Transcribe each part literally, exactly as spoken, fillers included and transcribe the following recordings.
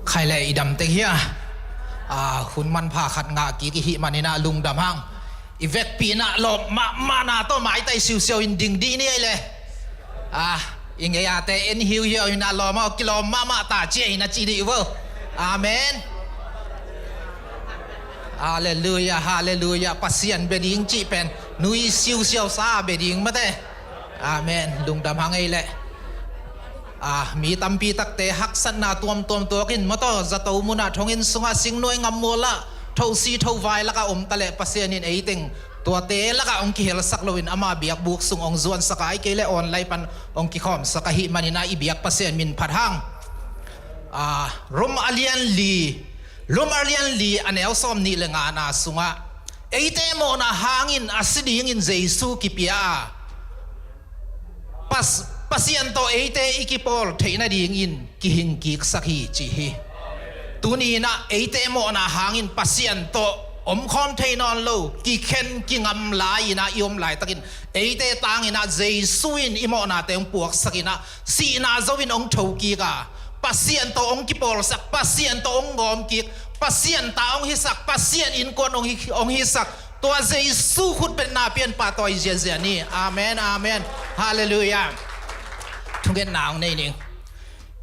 Khai le i dam tek hia? A, hun manpha khat ngah kik i hih manin ah lungdam hang. I vekpi in ah lawm mahmah na tawh maitai siusiau in ding dih ni ei le. A, i ngei a te en hiuhiau in ah lawm aw, kilawm mahmah ta ci ei na ci dih vo. Amen. Halleluia, halleluia. Pasian bia ding cih pen nui siusiau sa bia ding mate. Amen. Lungdam hang ei le. A, mi tampi takte haksatna tuamtuam tuakin maw taw, zato munah, thonginn sungah, singnuai ngammualah, thosi thovai lakah om ta leh Pasian in ei teng tuate lakah hong kihelsak loin ama biakbuk sung hong zuansak a, ahih kei leh online pan hong kikhawmsak ahih manin ah i biak Pasian min phat hang. A, Rom a lian li, Rom a lian li a neu sawm nih le ngana sungah eite mawhna hangin a si dingin Jesu kipia a, Pas-, Pasian tawh eite i kipawl theih nadingin kihing kiksak hi, ci hi. Tuni in ah eite mawhna hangin Pasian tawh omkhawm thei nawn lo, kikhen kingam lai in ah i om laitakin eite tangin ah Jesu in i mawhnate hong puaksak in ah sihna zo in hong thokik a, Pasian tawh hong kipawlsak, Pasian tawh hong gawmkik, Pasian ta hong hisak, Pasian innkuan hong hi-, hong hisak, tua Jesu khutbetna pianpa tawi ziazia ni. Amen, amen. Halleluia. Thungetna hong nei ning.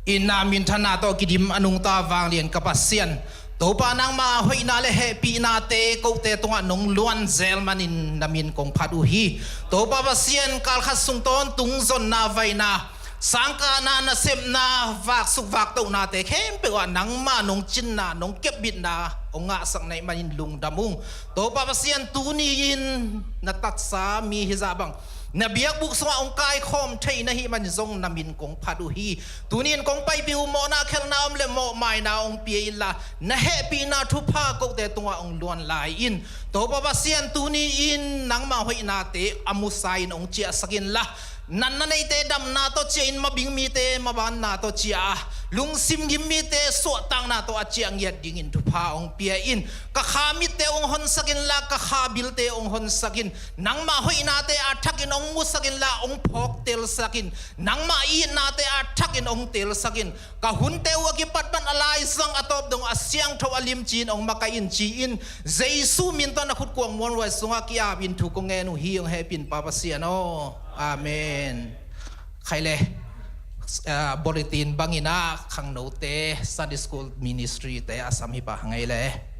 Itna minthanna tawh kidim a nungta vanglian ka Pasian, Topa, nangma hoihna le hehpihnate kote tungah nong luan zel manin na min kong phat uh hi. Topa Pasian, kalkhat sung tawntung zonna, vaihna, sangkahna, nasepna, vaksuk vaktohnate khempeuh ah nangma nong cinna, nong kepbitna hong ngahsak na hih manin lungdam ung. Topa Pasian, tuni-in na taksa mi hizah bang na biakbuk sungah hong kaikhawm thei na hih manin zong na min kong phat uh hi. Tuni-in kong paipih uh mawhna khelhna om le mawhmaina hong pia inla, na hehpihna thupha kote tungah hong luan lai in. Topa Pasian, tuni-in nangma hoihnate a musa in hong ciahsak inla, natna neite damna tawh ciah in, mabing mite mabanna tawh ciah a, lungsim gim mite suahtakna tawh a ciah ngiat dingin thupha hong pia in. Ka kha mitte hong honsak inla, ka kha bilte hong honsak in. Nangma hoihnate a thakin hong musak inla, hong phawktelsak in. Nangma itnate a thakin hong telsak in. Ka hunte uh a kipat pan a laizang a tawp dong a siangtho a limci in hong makaih in, ci-in Jesu min tawh na khutkuang muanhuai sungah ki-apin thu kong ngen uh hi. Hong hehpih in Pa Pasian aw. Amen. Khai le, ah, bulletin bangin ah khangnote Sunday School Ministry te a sam hi pah hang ei le.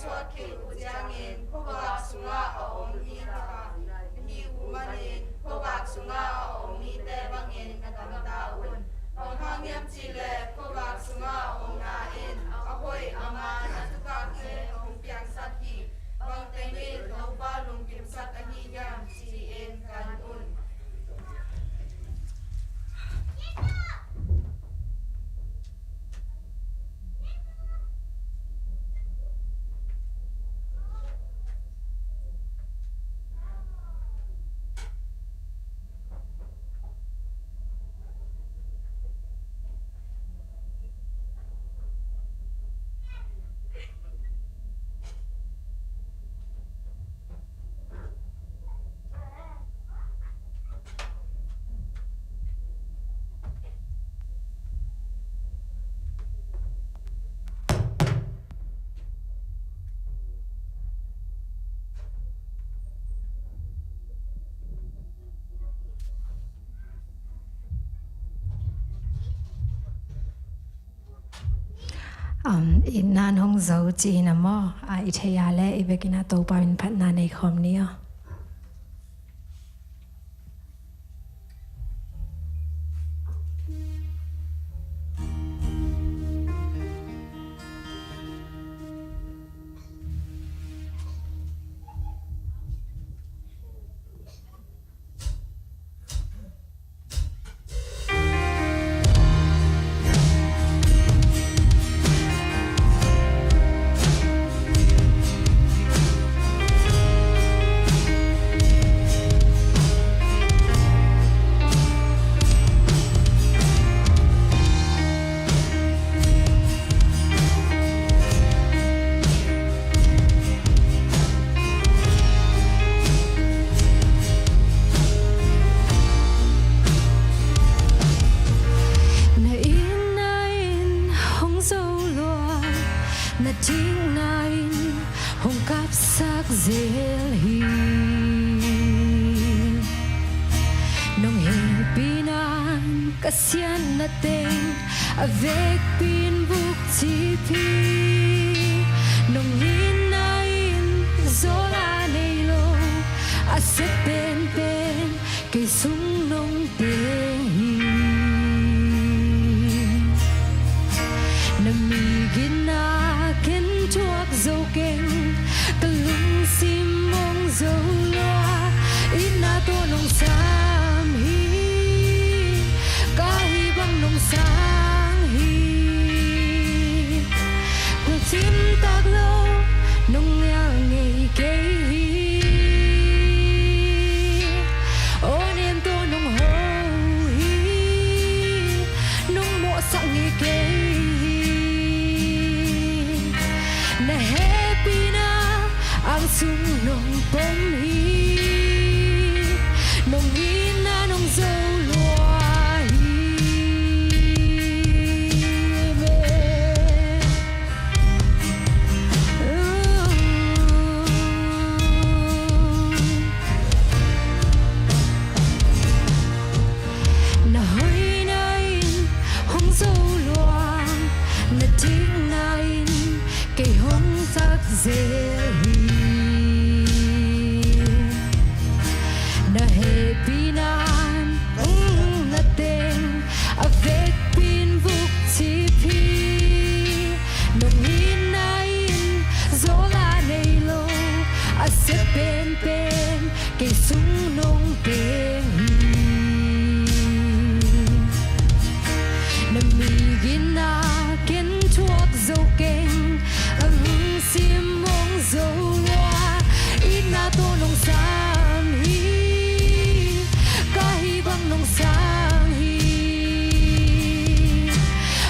Thuak khit uh ciangin khuavak sungah a om mi kha na hi uh manin khuavak sungah a om mite bangin na gamta un. Bang hang hiam cih leh khuavak sungah a omna in a hoih a man a thupha khe hong piangsak hi. Bang teng in Topa lungkimsak ahi hiam ci-in kan un. Um, itna in hong zo ci-in a maw, a, i theih a leh i vekin a Topa min phatna nei khawm ni aw. Na itna in hong zo lua, na dikna in hong kapsak zel hi. Nong hehpihna in ka siatna teng a vekpi in vukcip hi. Nong itna in zawl a nei lo a sia penpen kei sung nong teng hi. Na mi gitna ken thuak zo keng, ka lungsim hong zo lua, itna tawh nong sam hi. Ka hih bang nong sang hi. Lungsim tak lo nong ngial ngei kei hi. Aw nem tawh nong ho hi. Nong mawhsak ngei kei hi. Na hehpihna ang sung nong pom hi. Nong itna nong zo lua hi. Amen. Na hoihna in hong zo lua, na dikna in kei hong sak zel hi. Na hehpihna in hong na teng a vekpi in vukcip hi. Nong itna in zawl a nei lo a sia penpen kei sung nong teng hi. Na mi gitna ken thuak zo keng, a lungsim hong zo lua, itna tawh nong sam hi. Ka hih bang nong sang hi.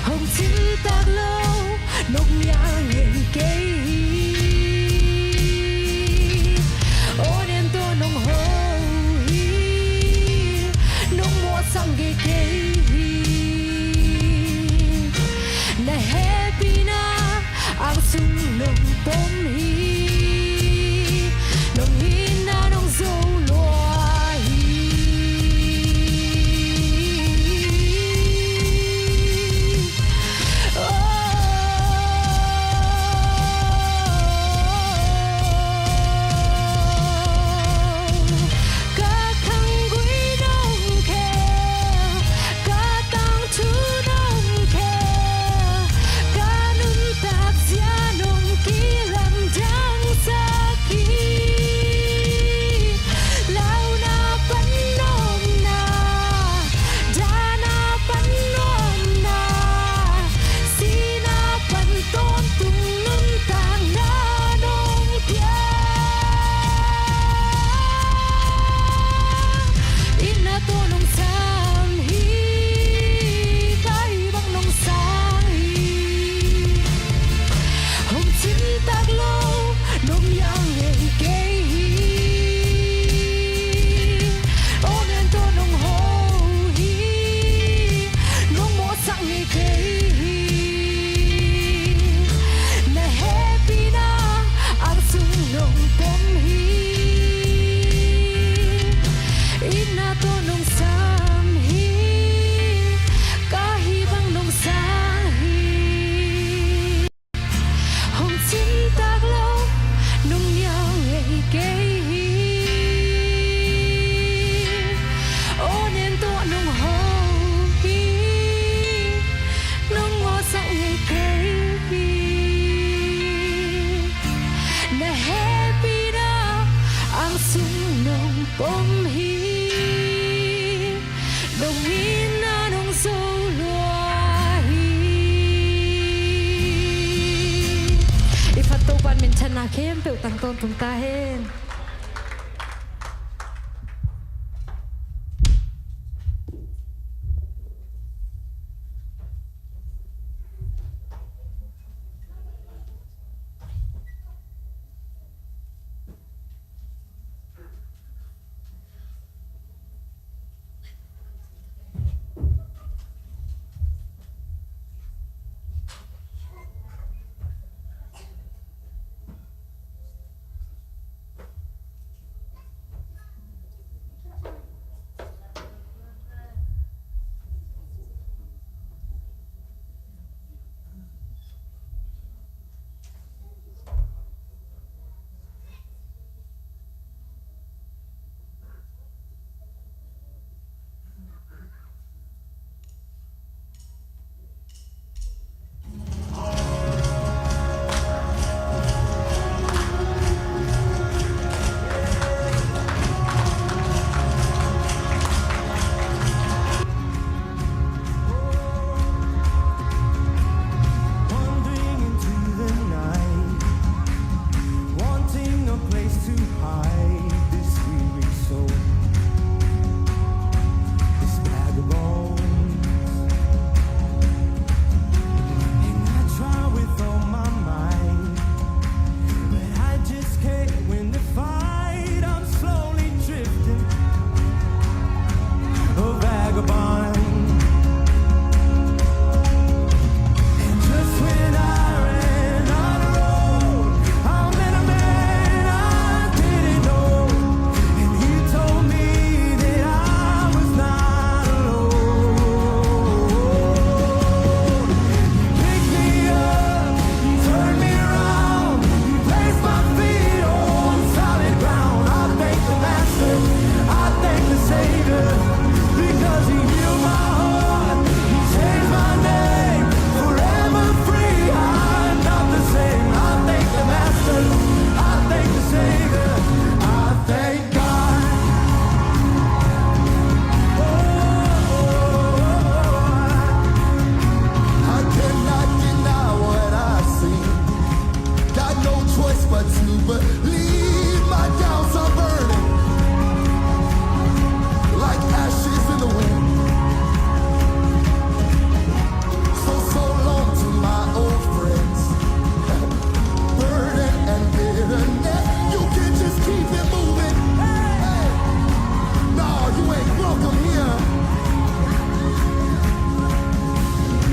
Hong cin tak lo nong ngial ngei kei hi. Aw nem tawh nong ho hi. Nong mawhsak ngei kei hi. Na hehpihna ang sung nong pom hi. Nong itna nong zo lua hi. Oh, Taklo nong nial ngei kei hi. Aw, nen tawh nong ho hi. Nong mawhsak ngei kei hi. Na hehpihna ang sung nong pom hi. Itna tawh nong sam hi. Ka hih bang nong sang hi. Hong cin taklo nong nial ngei kei hi. Aw, nen tawh nong ho hi. Nong mawhsak ngei kei hi. Na hehpihna ang sung nong pom hi. Dong itna nong zo lua hi. I phat Topa'n minthanna khempeuh tang tawntung ta hen. Wandering into the night, wanting a place to hide this weary soul, this vagabond. And I try with all my might, but I just can't win the fight. I'm slowly drifting, a vagabond. And just when I ran out of road, I met a man I didn't know. And he told me that I was not alone. He picked me up, he turned me around, he placed my feet on solid ground. I thank the Master, I thank the Savior, because he healed my heart, he changed my name, forever free, I'm not the same. I thank the Master, I thank the Savior, I thank God. I cannot deny what I see. Got no choice but to believe. My doubts are burning like ashes in the wind. So, so long to my old friends. Burden and bitterness, you can just keep it moving. Hey, no, you ain't welcome here.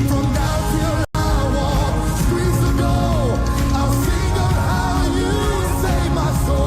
From now till I walk streets of gold, I'll sing of how you saved my soul.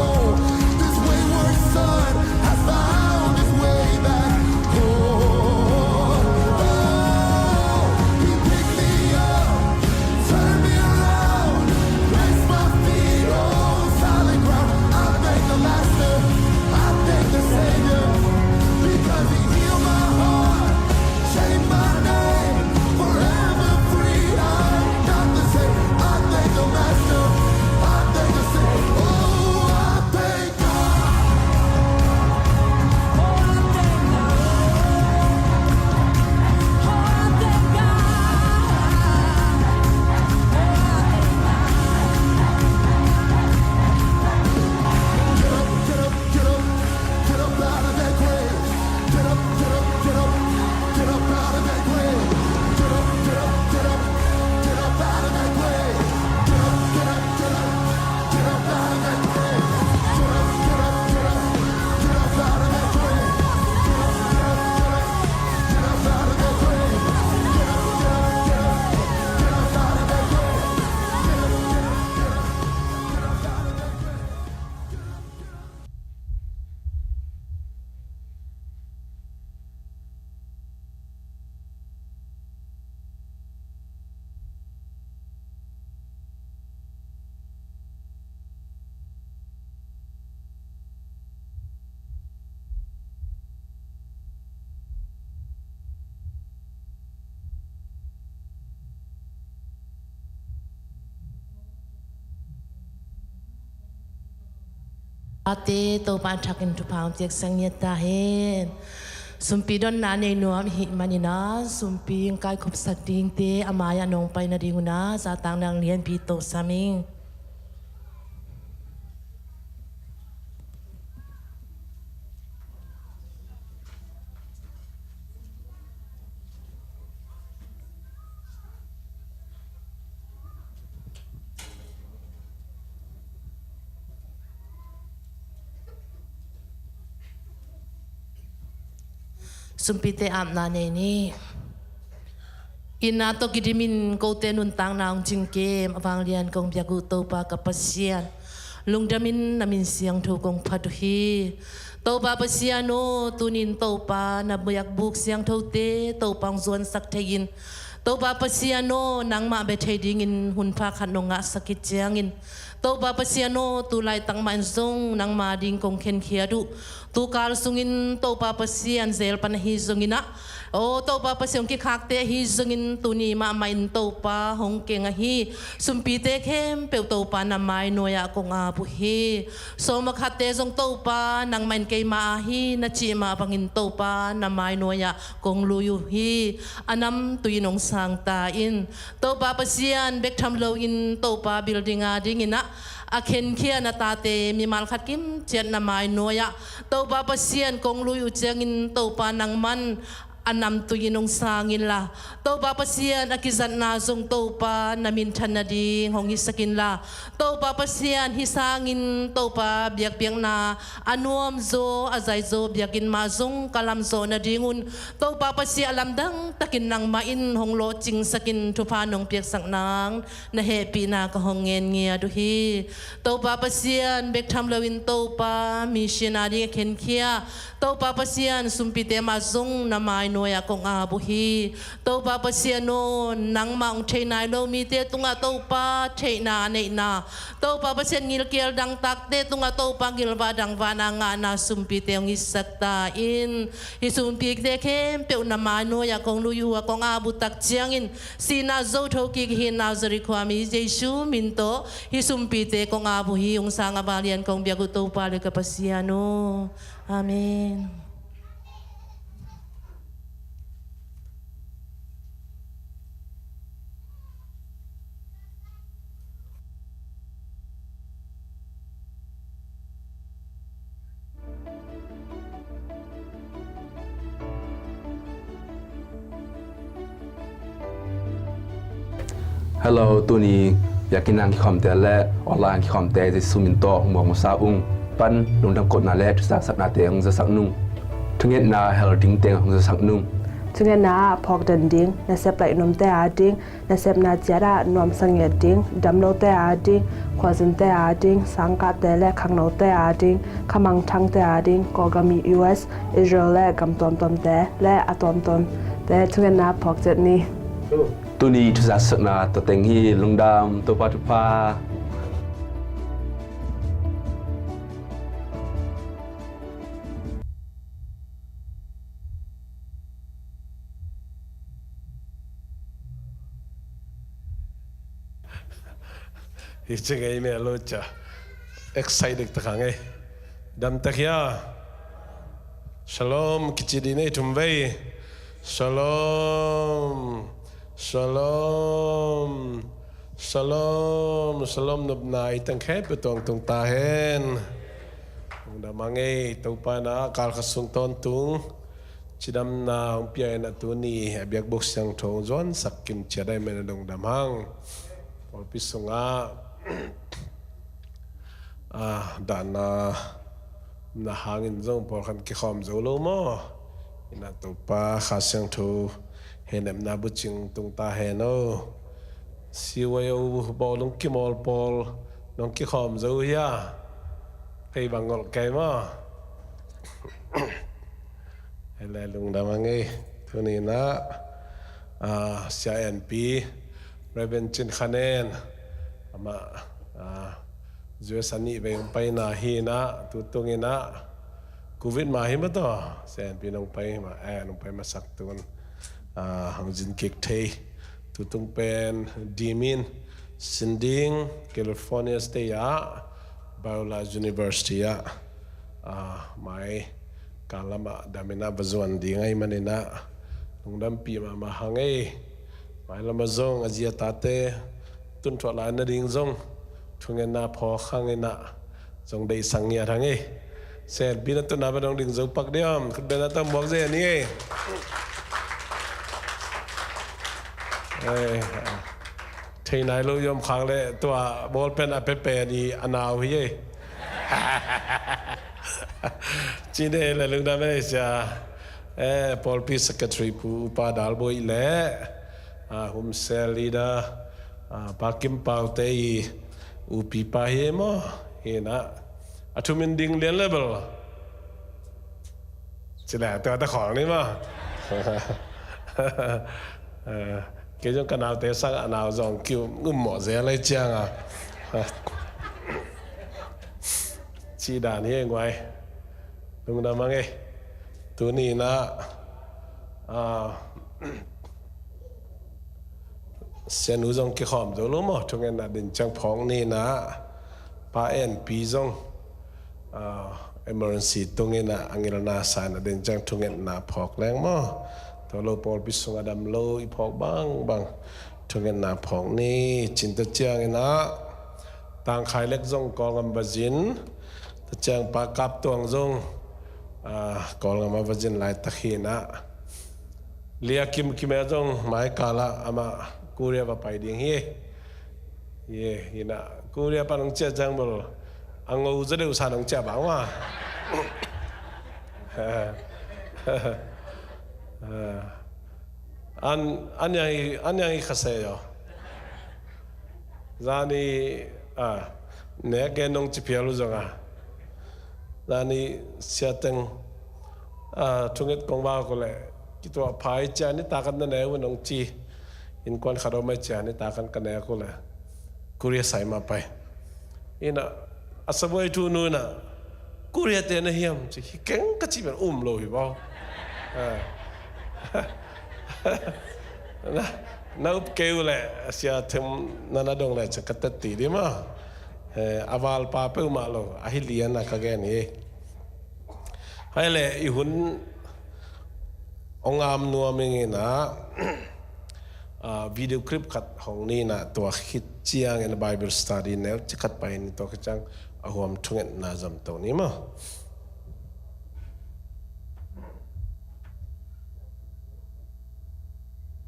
Ate Topa thakin thupha hong piaksak ngiat ta hen. Sumpi donna nei nuam i hih manin ah, sumpi hong kaikhopsak dingte a mai-ah nong pai nadingun ah, zahtakna lianpi tosam ing. Sumpite apna nei ni. Inn ah tawh kidimin kote nuntakna hong cingkem a vanglian kong biak uh Topa ka Pasian, lungdamin na min siangtho kong phat uh hi. Topa Pasian aw, tunin Topa na biakbuk siangthote Topa hong zuansak thei-in, Topa Pasian aw, nangmah bia thei dingin hunpha khat nong ngahsak khit ciangin, Topa Pasian aw, tu laitak mah in zong nangma ding kong khenkhiat uh. Tu kal sungin Topa Pasian zel pan ahi zongin ah, aw Topa Pasian hong kikhakte ahi zongin, tuni mahmah in Topa hong keng ahi sumpite khempeuh Topa na mai nuai-ah kong ap uh hi. Sawm a khatte zong Topa nangmah in keima ahi na cih mah bangin Topa na mai nuai-ah kong lui uh hi. A namtui in hong sang ta in. Topa Pasian, bek tham loin Topa building a dingin ah a khenkhia na tate mimal khat kim ciat na mai nuai-ah Topa Pasian kong lui uh ciangin Topa nangman a namtui in hong sang inla, Topa Pasian a kizatna zong Topa na minthan nading hong hisak inla, Topa Pasian hih sangin Topa biakpiakna a nuamzaw a zaizaw biakinn mah zong ka lamzawh nadingun, Topa Pasian a lamdang takin nangmah in hong lawhcingsak in thupha nong piaksak nang na hehpihna ka hong ngen ngiat uh hi. Topa Pasian, bek tham loin Topa mission a ding a khenkhia Topa Pasian sumpite mah zong na mai nuai-ah kong ap uh hi. Topa Pasian aw, nangmah hong thei nai lo mite tungah Topa theihna a neihna, Topa Pasian ngilkial dangtakte tungah Topa ngilvah dangvahna ngahna sumpite hong hisak ta in. Hih sumpite khempeuh na mai nuai-ah kong lui uh a kong ap uh tak ciangin, sihna zo thokik hi Nazareth khuami Jesu min tawh hih sumpite kong ap uh hi. Hong sang a vanglian kong biak uh Topa le ka Pasian aw. Amen. Hello, tuni biakinn ah kikhawmte le online kikhawmte Jesu min tawh hong muang masa ung. Pan lungdam kotna le thuzaksaknate hong zasak nung. Thungetna hel dingte hong zasak nung. Thungetna ah phawk den ding, nasep laih nuamte a ding, nasepna ciat ah nuamsa ngiat ding, damlote a ding, khuazinte a ding, sangkahte le khangnote a ding, khamangthangte a ding, Kawlgam, U S, Israel le gam tuamtuamte le a tuamtuamte thungetna phawk ciat ni. Tuni thuzaksakna tua teng hi. Lungdam, Topa thupha. Hi ci ngei meh lo cia. Excited tak hang ei. Dam tak hia? Shalom kici di nei thum vei. Shalom. Shalom. Shalom. Shalom nopna i tang khempeuh tuang tung ta hen. Lungdam hang ei, Topa in a kal khat sung tawntung cidamna hong pia in a tuni a biakbuk siangtho hong zuansak kim ciat a i men a lungdam hang. Pawlpi sungah, ah, dahna na hangin zong pawlkhat kikhawm zo lo maw? Ina Topa Kha Siangtho hehnemna bucing tung ta hen aw. C Y O bawlung kimawl pawl nong kikhawm zo hia? Kei bang ngolh kei maw? Hei le lungdam hang ei. Tuni in a, ah, Sia N P, Reverend Cin Khanen, amah, ah, U S a nih vei hong paina hi in a, tutung in a, Covid mah hi mah tawh, Sia N P nong pai mah, eh, nong pai masak tun, ah, hong zin kik thei. Tutung pen Dimin, Sinding, California State ah, Biola University ah, ah, mai kal lamah damin ah va zuan ding ahih manin ah lungdampih mahmah hang ei. Mai lamah zong a zi a tate tunthuah lai nading zong thungetna phawk hangin ah zong deihsak ngiat hang ei. Selpi na tutna bang dong ding zo pak diam? Khut beng na tawh muak zen ni ei. Ei, thei nai lo i om khak leh tua ball pen a pia pen i a nau hi ei. Ci nei le lungdam ei sia. Eh, pawlpi secretary Pu Upa Dalboi le, ah, homecell leader, ah, Pa Kim Pau te i upipa hi ei maw? Hi na. A thumin ding lian le bel. Ci le tua ta khawl ni maw? Eh, kei zong ka naute sang a nau zong kiu ngum mawh zel ei ciang a. Ci dan hi ei nguai. Lungdam hang ei. Tuni na, ah, sianu zong kikhawm zo lo maw? Thungetna din ciang phawk ni na, Pa En Pi zong, ah, emergency tungin ah a ngilna sa in a din ciang thungetna phawk leng maw? Tua lo pawlpi sung a dam lo i phawk bangbang thungetna phawk ni. Cinta ciangin ah Tangkhai Lek zong Kawlgam va zin. Tua ciang Pa Kap Tuang zong, ah, Kawlgam a va zin laitak hi na. Lia Kim Kim e zong mai kal ah amah Korea va pai ding hi. Ye, hi na Korea pan hong ciah ciang bel a ngo za deuh sa hong ciah bang maw. An, an yang i, an yang i kha se yo. Zani, ah, nek gen nong ci phial uh zong a. Zani sia teng, ah, thunget kong vak uh leh kituah phai cia nitak an na ne uh nong ci. Innkuan khat om ei cia nitak an ka nek uh leh Korea sai mah pai. Ina, a sabuai thu nu ina, Korea te na hiam ci, hi keng ka ci pen um lo hi bau. Eh. Na, na up kei uh leh, sia them na na dong leh, ca ka tet ti di maw. Eh, a valpa peuhmah lo, a hi lian a ka gen hi. Hai leh, i hun ong am nuam ing ina, ah, video clip khat hong ni na tua khit ciangin Bible study neu ci khat pai ni tua khit ciang a huam thungetna zam to ni maw.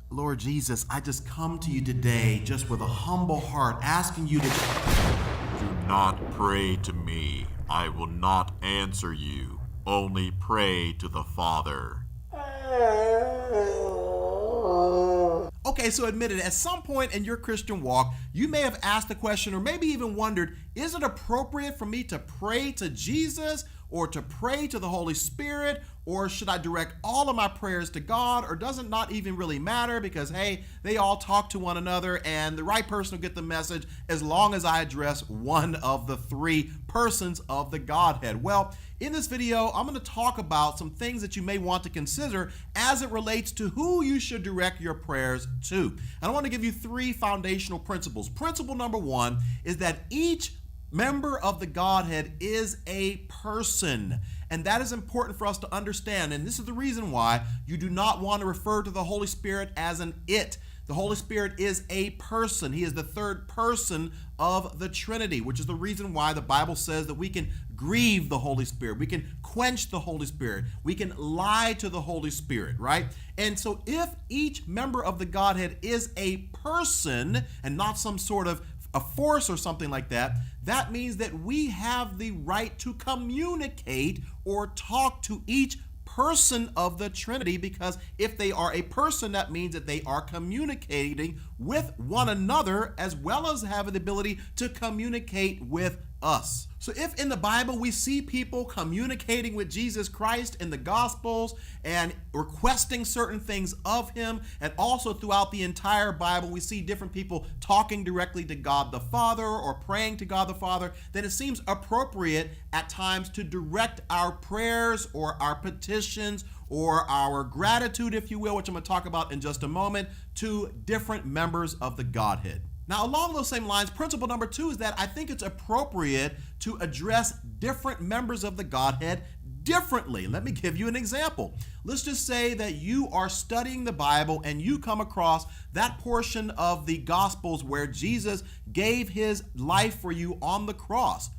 Lord Jesus, I just come to you today just with a humble heart, asking you to do not pray to me. I will not answer you. Only pray to the Father. Okay, so admit it, at some point in your Christian walk, you may have asked the question or maybe even wondered, is it appropriate for me to pray to Jesus or to pray to the Holy Spirit? Or should I direct all of my prayers to God? Or does it not even really matter? Because, hey, they all talk to one another and the right person will get the message as long as I address one of the three persons of the Godhead. Well, in this video, I'm going to talk about some things that you may want to consider as it relates to who you should direct your prayers to. And I want to give you three foundational principles. Principle number one is that each member of the Godhead is a person. And that is important for us to understand. And this is the reason why you do not want to refer to the Holy Spirit as an it. The Holy Spirit is a person. He is the third person of the Trinity, which is the reason why the Bible says that we can grieve the Holy Spirit. We can quench the Holy Spirit. We can lie to the Holy Spirit, right? And so if each member of the Godhead is a person and not some sort of a force or something like that, that means that we have the right to communicate or talk to each person of the Trinity, because if they are a person, that means that they are communicating with one another as well as having the ability to communicate with us. So if in the Bible we see people communicating with Jesus Christ in the Gospels and requesting certain things of him, and also throughout the entire Bible we see different people talking directly to God the Father or praying to God the Father, then it seems appropriate at times to direct our prayers or our petitions or our gratitude, if you will, which I'm going to talk about in just a moment, to different members of the Godhead. Now, along those same lines, principle number two is that I think it's appropriate to address different members of the Godhead differently. Let me give you an example. Let's just say that you are studying the Bible and you come across that portion of the Gospels where Jesus gave his life for you on the cross.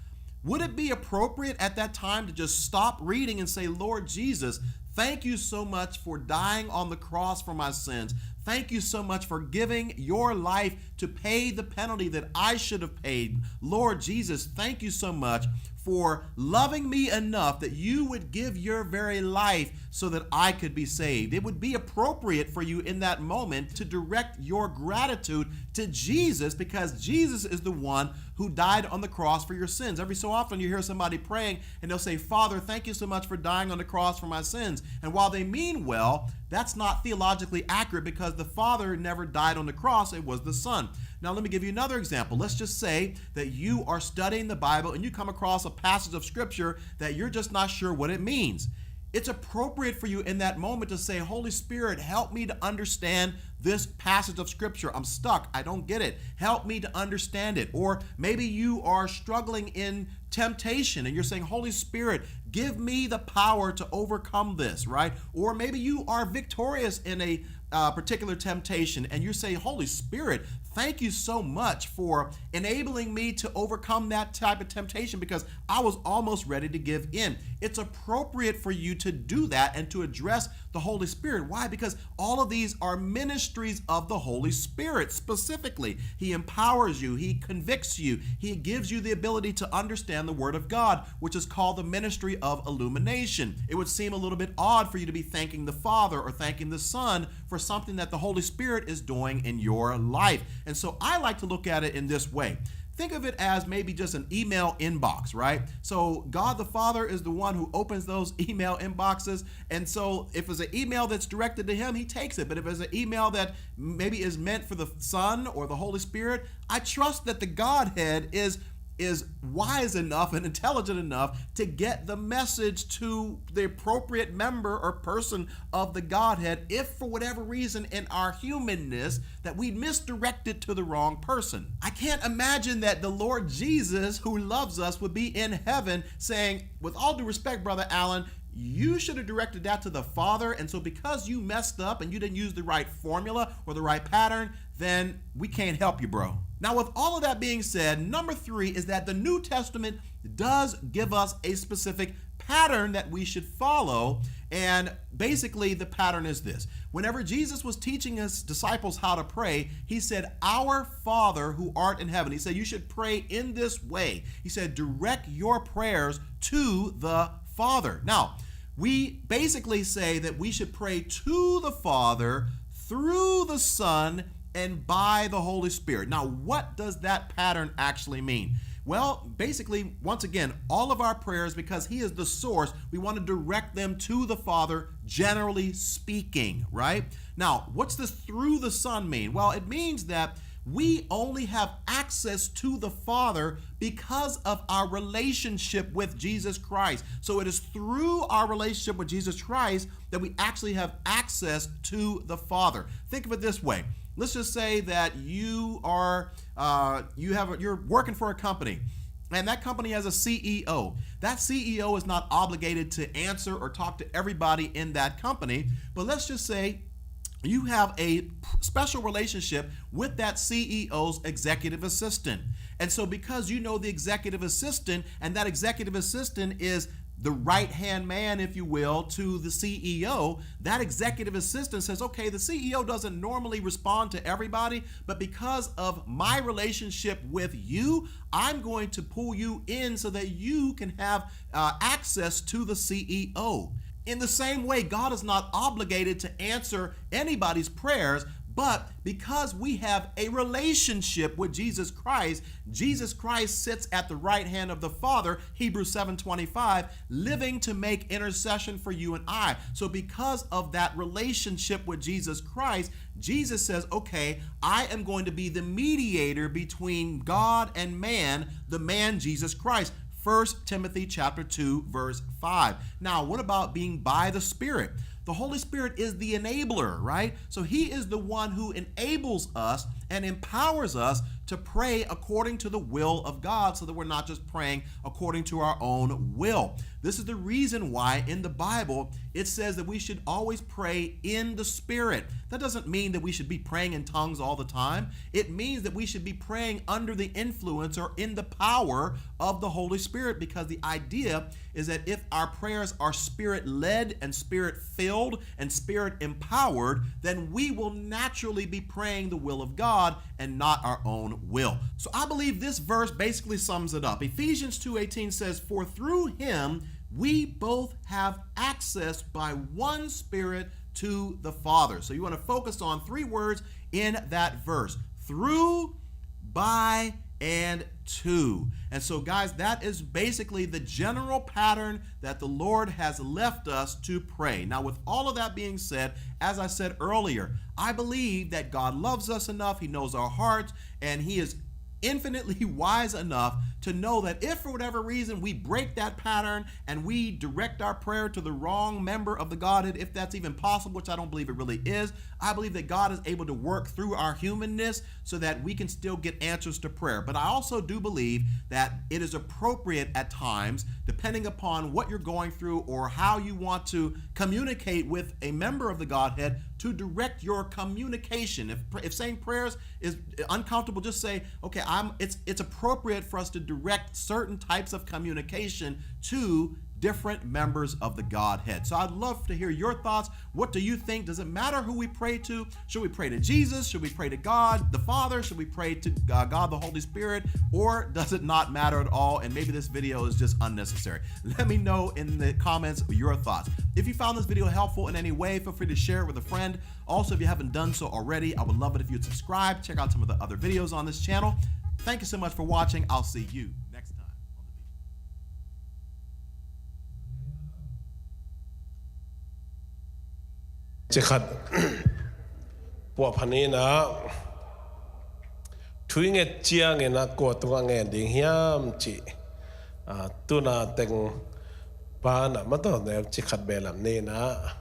Would it be appropriate at that time to just stop reading and say, "Lord Jesus, thank you so much for dying on the cross for my sins. Thank you so much for giving your life to pay the penalty that I should have paid. Lord Jesus, thank you so much for loving me enough that you would give your very life so that I could be saved." It would be appropriate for you in that moment to direct your gratitude to Jesus, because Jesus is the one who died on the cross for your sins. Every so often you hear somebody praying and they'll say, "Father, thank you so much for dying on the cross for my sins." And while they mean well, that's not theologically accurate, because the Father never died on the cross. It was the Son. Now, let me give you another example. Let's just say that you are studying the Bible and you come across a passage of Scripture that you're just not sure what it means. It's appropriate for you in that moment to say, "Holy Spirit, help me to understand this passage of Scripture. I'm stuck. I don't get it. Help me to understand it." Or maybe you are struggling in temptation and you're saying, "Holy Spirit, give me the power to overcome this," right? Or maybe you are victorious in a uh, particular temptation and you say, "Holy Spirit, thank you so much for enabling me to overcome that type of temptation, because I was almost ready to give in." It's appropriate for you to do that and to address the Holy Spirit. Why? Because all of these are ministries of the Holy Spirit specifically. He empowers you, he convicts you, he gives you the ability to understand the Word of God, which is called the ministry of illumination. It would seem a little bit odd for you to be thanking the Father or thanking the Son for something that the Holy Spirit is doing in your life. And so I like to look at it in this way. Think of it as maybe just an email inbox, right? So God the Father is the one who opens those email inboxes. And so if it's an email that's directed to him, he takes it. But if it's an email that maybe is meant for the Son or the Holy Spirit, I trust that the Godhead is is wise enough and intelligent enough to get the message to the appropriate member or person of the Godhead, if for whatever reason in our humanness that we misdirect it to the wrong person. I can't imagine that the Lord Jesus, who loves us, would be in heaven saying, "With all due respect, Brother Allen, you should have directed that to the Father, and so because you messed up and you didn't use the right formula or the right pattern, then we can't help you, bro." Now, with all of that being said, number three is that the New Testament does give us a specific pattern that we should follow. And basically, the pattern is this. Whenever Jesus was teaching his disciples how to pray, he said, "Our Father who art in heaven." He said, "You should pray in this way." He said, "Direct your prayers to the Father." Now, we basically say that we should pray to the Father through the Son and by the Holy Spirit. Now, what does that pattern actually mean? Well, basically, once again, all of our prayers, because he is the source, we want to direct them to the Father, generally speaking, right? Now, what's this "through the Son" mean? Well, it means that we only have access to the Father because of our relationship with Jesus Christ. So it is through our relationship with Jesus Christ that we actually have access to the Father. Think of it this way. Let's just say that you are uh, you have a, you're working for a company, and that company has a C E O. That C E O is not obligated to answer or talk to everybody in that company, but let's just say you have a special relationship with that C E O's executive assistant. And so, because you know the executive assistant, and that executive assistant is the right-hand man, if you will, to the C E O, that executive assistant says, "Okay, the C E O doesn't normally respond to everybody, but because of my relationship with you, I'm going to pull you in so that you can have uh, access to the C E O." In the same way, God is not obligated to answer anybody's prayers, but because we have a relationship with Jesus Christ, Jesus Christ sits at the right hand of the Father, Hebrews seven twenty-five, living to make intercession for you and I. So because of that relationship with Jesus Christ, Jesus says, "Okay, I am going to be the mediator between God and man, the man Jesus Christ." First Timothy chapter two, verse five. Now, what about being by the Spirit? The Holy Spirit is the enabler, right? So he is the one who enables us and empowers us to pray according to the will of God, so that we're not just praying according to our own will. This is the reason why in the Bible it says that we should always pray in the Spirit. That doesn't mean that we should be praying in tongues all the time. It means that we should be praying under the influence or in the power of the Holy Spirit, because the idea is that if our prayers are Spirit-led and Spirit-filled and Spirit-empowered, then we will naturally be praying the will of God and not our own will. So I believe this verse basically sums it up. Ephesians two eighteen says, "For through him we both have access by one Spirit to the Father." So you want to focus on three words in that verse: through, by, and to. And so, guys, that is basically the general pattern that the Lord has left us to pray. Now, with all of that being said, as I said earlier, I believe that God loves us enough, He knows our hearts, and He is infinitely wise enough to know that if for whatever reason we break that pattern and we direct our prayer to the wrong member of the Godhead, if that's even possible, which I don't believe it really is, I believe that God is able to work through our humanness so that we can still get answers to prayer. But I also do believe that it is appropriate at times, depending upon what you're going through or how you want to communicate with a member of the Godhead, to direct your communication. If, if saying prayers is uncomfortable, just say, "Okay, I'm, it's, it's appropriate for us to direct certain types of communication to different members of the Godhead." So I'd love to hear your thoughts. What do you think? Does it matter who we pray to? Should we pray to Jesus? Should we pray to God the Father? Should we pray to, uh, God the Holy Spirit? Or does it not matter at all? And maybe this video is just unnecessary. Let me know in the comments your thoughts. If you found this video helpful in any way, feel free to share it with a friend. Also, if you haven't done so already, I would love it if you'd subscribe, check out some of the other videos on this channel. Thank you so much for watching. I'll see you next time on the beach. Cikhat puahpha ni-in ah, thu i nget ciangin ah kua tungah ngen ding hiam cih, ah, tuna teng pan ah, mataw, neu cikhat belam ni-in ah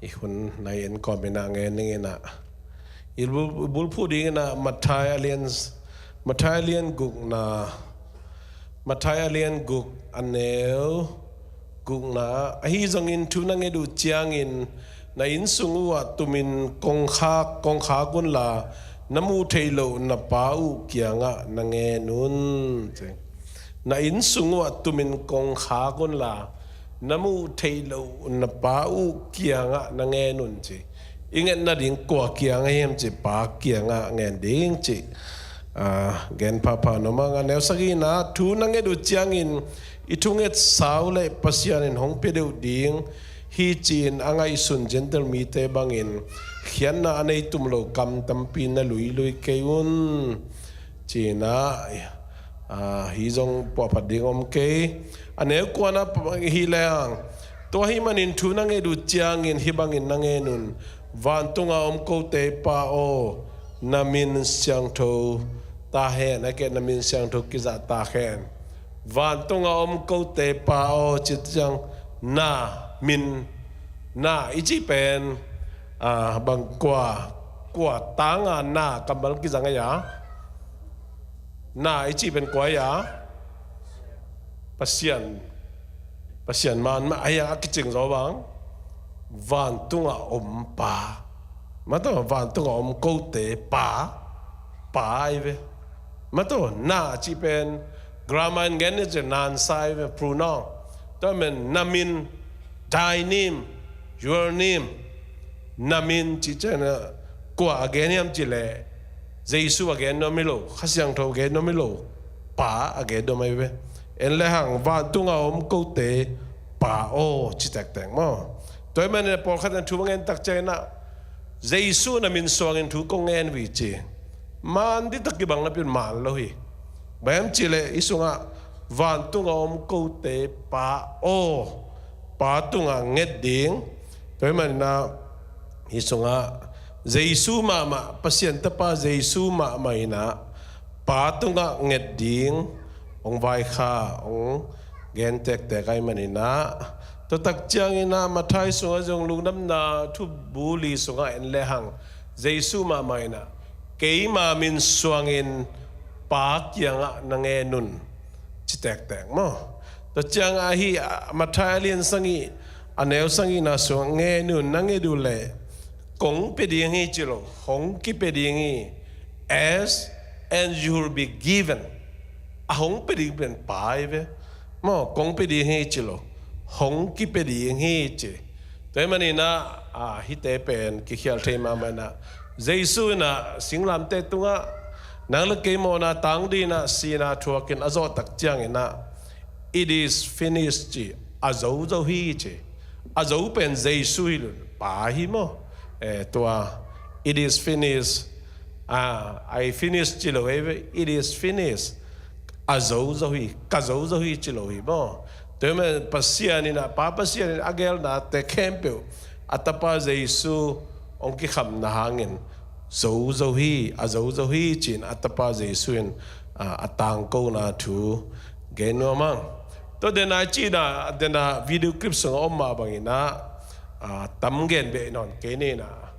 i hun nai-in kawmin ah ngen dingin ah, i bul, bulphuh dingin ah Matthai a lian, Matthai a lian gukna, Matthai a lian guk a neu gukna, ahi zongin thu na nget uh ciangin na inn sung uh ah tumin kongkhak, kongkhak unla, na muh theih loh na Pa uh kiangah na ngen un, ci. Na inn sung uh ah tumin kongkhak unla, na muh theih loh na Pa uh kiangah na ngen un, ci. I ngetna ding kua kiangah hiam cih, Pa kiangah ngen ding cih, ah, gen phapha nuam ing. A neu sagihna, thu na nget uh ciangin i thunget sau le Pasian in hong pia deuh ding hi ci-in a ngaihsun Gentile mite bangin khiatna a nei tum lo kam tampi na luilui kei un, ci-in ah, ah, hi zong puahphat ding om kei. A neu kuana hi leng, tua ahih manin thu na nget uh ciangin hih bangin na ngen un: Vantunga om kote Pa aw, na min siangtho ta hen, a kei na min siangtho kizah ta hen. Vantunga om kote Pa aw, cih ciang na min, na i cih pen, ah, bang kua, kua tanga na kammal kizang a, na i cih pen kua a, Pasian, Pasian man mah a, a kicing zaw bang, vantunga om Pa. Mataw, vantunga om kote Pa, Pa ahi ve. Mataw, na cih pen grammar in gen ni cih, nan sa ahi ve, pronoun. Tua men, na min, thy name, your name. Na min cih ciangin ah kua a gen hiam cih leh, Jesu a gen nuam hi lo, Kha Siangtho a gen nuam hi lo, Pa a gen nuam ahi ve. En le hang, vantunga om kote Pa aw, ci tektek maw. Tua ahih manin pawlkhat in thu va ngen tak ciangin ah, Jesu na min suangin thu kong ngen uh hi ci. Man dih tak kibang napi-in man lo hi. Bang hiam cih leh hih sungah vantunga om kote Pa aw, Pa tungah nget ding. Tua ahih manin ah hih sungah Jesu mahmah, Pasian Tapa Jesu mahmah in ah Pa tungah nget ding hong vaikhak, hong gen tektek ahih manin ah, tua tak ciangin ah Matthai sungah zong, Lungdamna Thubu li sungah en le hang, Jesu mahmah in ah, Keima min suangin Pa kiangah na ngen un, ci tektek maw? Tua ciangah hih Matthai a lian sagih, a neu sagihna sungah ngen un, na nget uh leh kong pia ding hi ci lo, hong kipia ding hi. Ask and you will be given. A hong pia ding pen Pa hi ve maw, kong pia ding hi ci lo, hong kipia ding hi ci. Tua ahih maninah, a, hihte pen kikhial thei mahmah inah, Jesu inah singlamteh tungah nang le kei mawhna tang dinah sihna thuakin a zawhtak cianginah, "It is finished," ci. A zo zo hi ci. A zo pen Jesu hi lo, Pa hi maw? Eh, tua, "It is finished." Ah, "I finish," ci lo hi ve, "It is finished." A zo zo hi, ka zo zo hi ci lo hi maw? Tua ahih manin Pasian inah, Pa Pasian inah a geelnate khempeuh a Tapa Jesu hong kikhamna hangin zo zo hi, a zo zo hi ci-in a Tapa Jesu in, ah, a tangkona thu gen nuam hang. Tua dena i cihna, dena video clip sungah om mah banginah, ah, tam gen beh nawn kei ninah.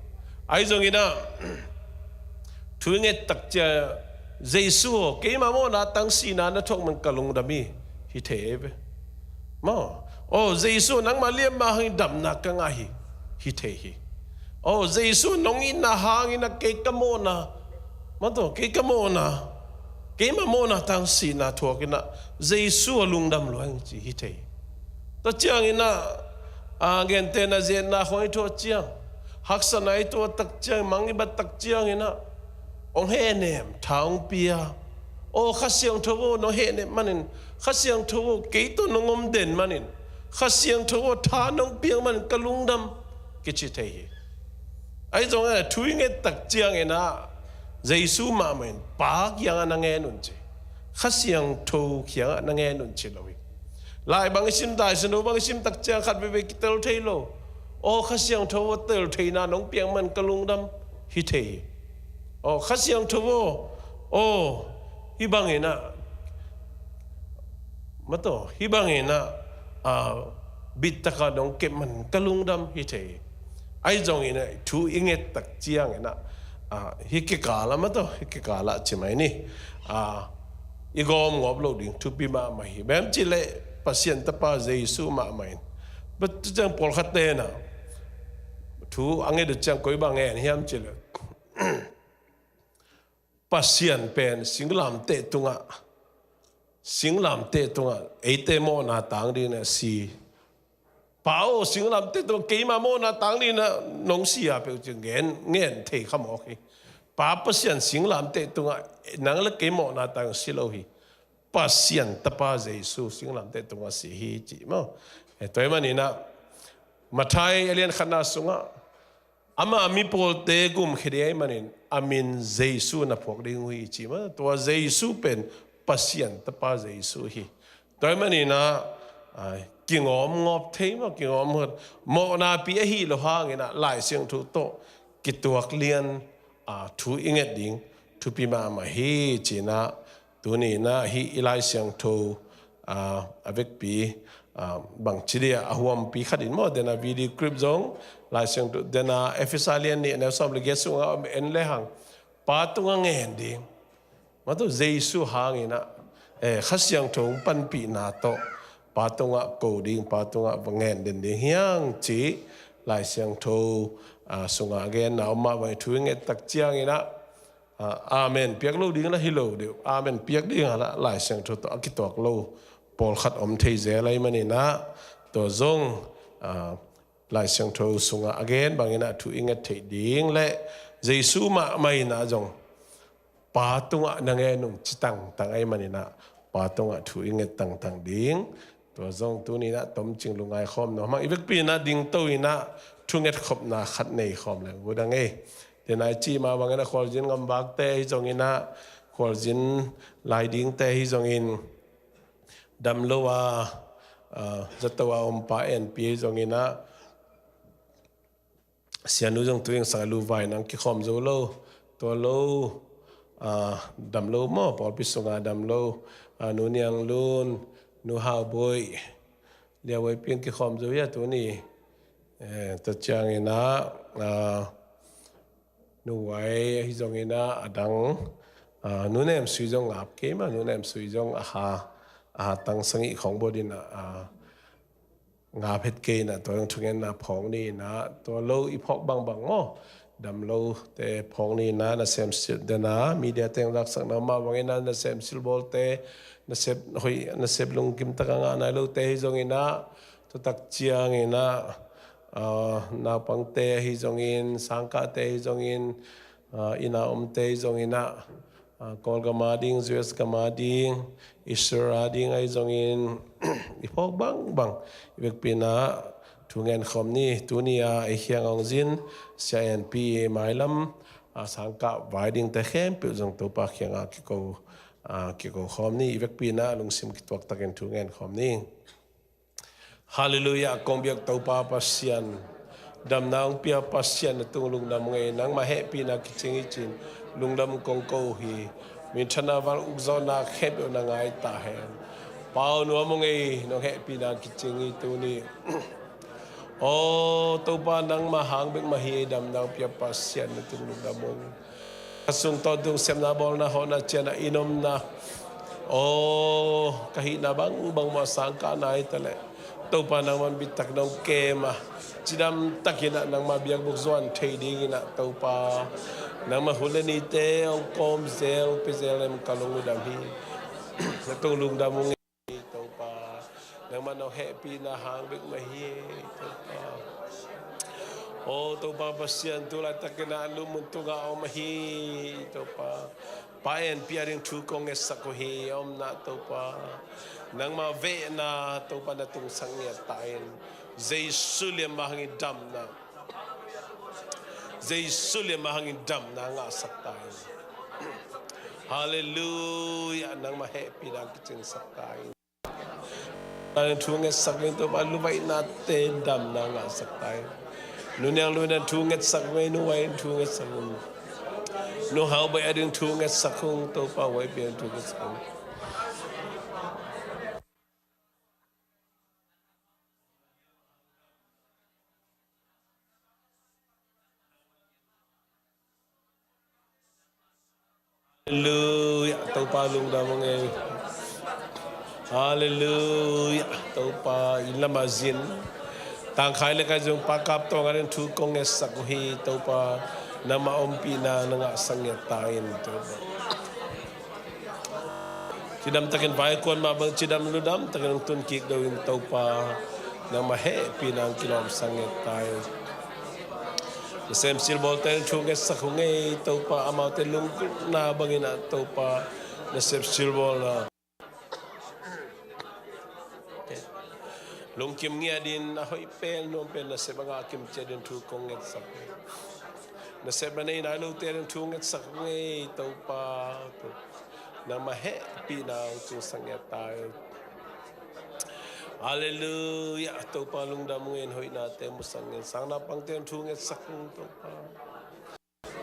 Ahi zonginah, thu i ngettak ciang, "Jesu aw, keima mawhna tang sihna na thuak man ka lungdam hi," hi thei hi ve maw? "Aw Jesu, nangmah liamma hangin damna ka ngah hi," hi thei hi. "Aw Jesu, nong itna hangin a kei ka mawhna, maw, kei ka mawhna, keima mawhna tang sihna thuakinah Jesu a lungdam lua ing," ci hi thei hi. Tua cianginah, a, gentehna, ziatna khawng i thuak ciang, haksatna i tuahtak ciang, mang i battak cianginah hong hehnem, tha hong pia. "Aw Kha Siangtho aw, nong hehnem manin, Kha Siangtho aw, kei tawh nong om den manin, Kha Siangtho aw, tha nong piak manin ka lungdam," kici thei hi. Ahi zongin thu i ngettak cianginah Jesu mahmah in Pa kiangah na ngen un ci. Kha Siangtho kiangah na ngen un ci lo hi. Lai bang i sim, Lai Siangtho bang i simtak ciang khat veivei kitel thei lo. "Aw Kha Siangtho aw, tel theihna nong piak man ka lungdam," hi thei hi. "Aw Kha Siangtho aw, aw, hih banginah, maw, hih banginah, ah, bittaka nong kep man ka lungdam," hi thei hi. Ahi zonginah thu i ngettak cianginah, ah, hih kikalah, maw, hih kikalah ci mai ni. Ah, i gawmgawp loh ding thupi mahmah hi. Bang hiam cih leh Pasian Tapa Jesu mahmah in, bang tu ciang pawlkhat tenah thu a nget uh ciang koi bang ngen hiam cih leh, Pasian pen singlamteh tungah, singlamteh tungah eite mawhna tang dinah si. "Pa aw, singlamteh tungah keima mawhna tang dinah nong si a peuh," ci ngen, ngen thei kha mawk hi. Pa Pasian singlamteh tungah nang le kei mawhna tang si lo hi. Pasian Tapa Jesu singlamteh tungah si hi ci maw? Eh, tua ahih maninah Matthai a lian khatna sungah, "Amah mipawlte gumkhia ding ahih manin a min Jesu na phuak ding uh hi," ci maw? Tua Jesu pen Pasian Tapa Jesu hi. Tua ahih maninah, ah, kingawmgawp thei maw, kingawmgawp, mawhnapi ahi lo hanginah Lai Siangtho tawh kituak lian, ah, thu i nget ding thupi mahmah hi cinah, tuninah hih i Lai Siangtho, ah, a vekpi, ah, bangci dia a huampi khat in maw, dena video clip zong, Lai Siangtho, dena Efesa lian nih neu sawm le giat sungah om en lehang, Pa tungah ngen ding. Maw, tua Jesu hanginah, eh, Kha Siangtho hong panpihna tawh Pa tungah ko ding, Pa tungah va ngen den ding hi hang ci Lai Siangtho, ah, sungah a genna om mah bang thu i ngettak cianginah, ah, amen piak lo ding lah hi lo deuh. Amen piak ding a lah Lai Siangtho tawh a kituak lo pawlkhat om thei zel ahih maninah, tua zong, ah, Lai Siangtho sungah a gen banginah thu i nget theih ding le Jesu mahmah inah zong Pa tungah na ngen un ci tangtang ahih maninah Pa tungah thu i nget tangtang ding. Tua zong tuninah tomcing lungngai khawm nuam hang. I vekpi inah dingto inah thunget khopna khat nei khawm leng uh dang ei. Dena i cih mah bangin a khualzin gamvakte ahi zonginah, khualzin lai dingte ahi zongin, damlo a, ah, zato a ompa enpi ahi zonginah, Sianu zong tu ing sang a lu vai nang kikhawm zo lo. Tua lo, ah, damlo maw, pawlpi sunga damlo, ah, Nu Niang Lun, Nu Hau Boih, Lia Wai Piang kikhawm zo hia tuni. Eh, tua cianginah, ah, Nu Wai ahi zongin ah, a dang, ah, Nu Nem Sui zong ngap kei mah, Nu Nem Sui zong a ha, a ha tang sagih khawng bawlin ah, ah, ngap het kei in ah, tua zong thugenna phawk ni in ah, tua lo i phawk bangbang maw, dam lote phawk ni in ah, nasem silh den ah, media teng laksakna mah bangin ah, nasem silhbawlte, nasep hoih, nasep lungkim taka ngah nai lote hi zongin ah, tua tak ciangin ah, ah, naupangte ahi zongin, sangkahte ahi zongin, ah, inn a omte ahi zongin ah, ah, Kawlgam a ding, U S gam a ding, Israel a ding ahi zongin, i phawk bangbang, i vekpi in ah thu ngen khawm ni. Tuni a i kiang hong zin, Sia En Pi mailam, ah, sangkah vai dingte khempeuh zong Topa kiangah kiko, ah, kiko khawm ni. I vekpi in ah lungsim kituak takin thu ngen khawm ni. Halleluiah, kong biak Topa Pasian, damna hong pia Pasian, na tung lungdam ngei, nangma hehpihna kicing hi ci-in lungdam kong ko hi. Minthanna val ukzawhna khempeuh na ngai ta hen. Pa aw, nuam ngei, nong hehpihna kicing hi tuni. Aw Topa, nangma hang bek mah hi, damna hong pia Pasian, na tung lungdam ngei. Ka sung tawntung sepna bawlna hawhna ciangin ah i omna, aw, ka hihna bangbang mah sangkahna hi ta leh, Topa, nangman bitak nong kem a, cidam takin ah nangma biakbuk zuan thei dingin ah Topa, nangma hun le nite hong kawm zel, pia zel leng ka lung uh dam hi. Na tung lungdam ung ei Topa, nangma nong hehpihna hang bek mah hi ei Topa. Aw Topa Pasian, tu laitakin ah lupmun tungah a om ahi Topa, Pa En Pi a ding thu kong ngetsak uh hi. A omna Topa, nangma vehna Topa na tungsak ngiat ta in, Jesu lian mah hangin damna, Jesu lian mah hangin damna ngahsak ta in. Halleluiah, nangma hehpihna kicingsak ta in. Nang thu ngetsak ung Topa, luvaihnate damna ngahsak ta in. Nu Niang Lui in thu ngetsak ung ei, Nu Wai in thu ngetsak ung. Nu Hau Baih a ding thu ngetsak ung Topa, Wai Pi a ding thu ngetsak ung. Halleluiah, Topa lungdam ung ei. Halleluiah, Topa inn lamah zin, tangkhai le kai zong Pa Kap Tawng a ding thu kong ngetsak uh hi Topa, nangma ompihna na ngahsak ngiat ta in Topa. Cidam takin vaikuan mah bang cidam ludam takin hong tun kik do in Topa, nangma hehpihna hong kilawmsak ngiat ta in. Nasem silhbawlte thu ngetsak ung ei Topa, amaute lunggulhna bangin ah Topa, nasep silhbawlna lungkim ngiat in, a hoih pen nuam pen nasep a ngah kim ciat ding thu kong ngetsak. Nasep a nei nai lote ding thu ngetsak ung ei Topa, nangma hehpihna hong tungsak ngiat ta in. Halleluiah, Topa lungdam ung ei, hoihnate musak ung ei, sang naupangte ding thu ngetsak ung Topa.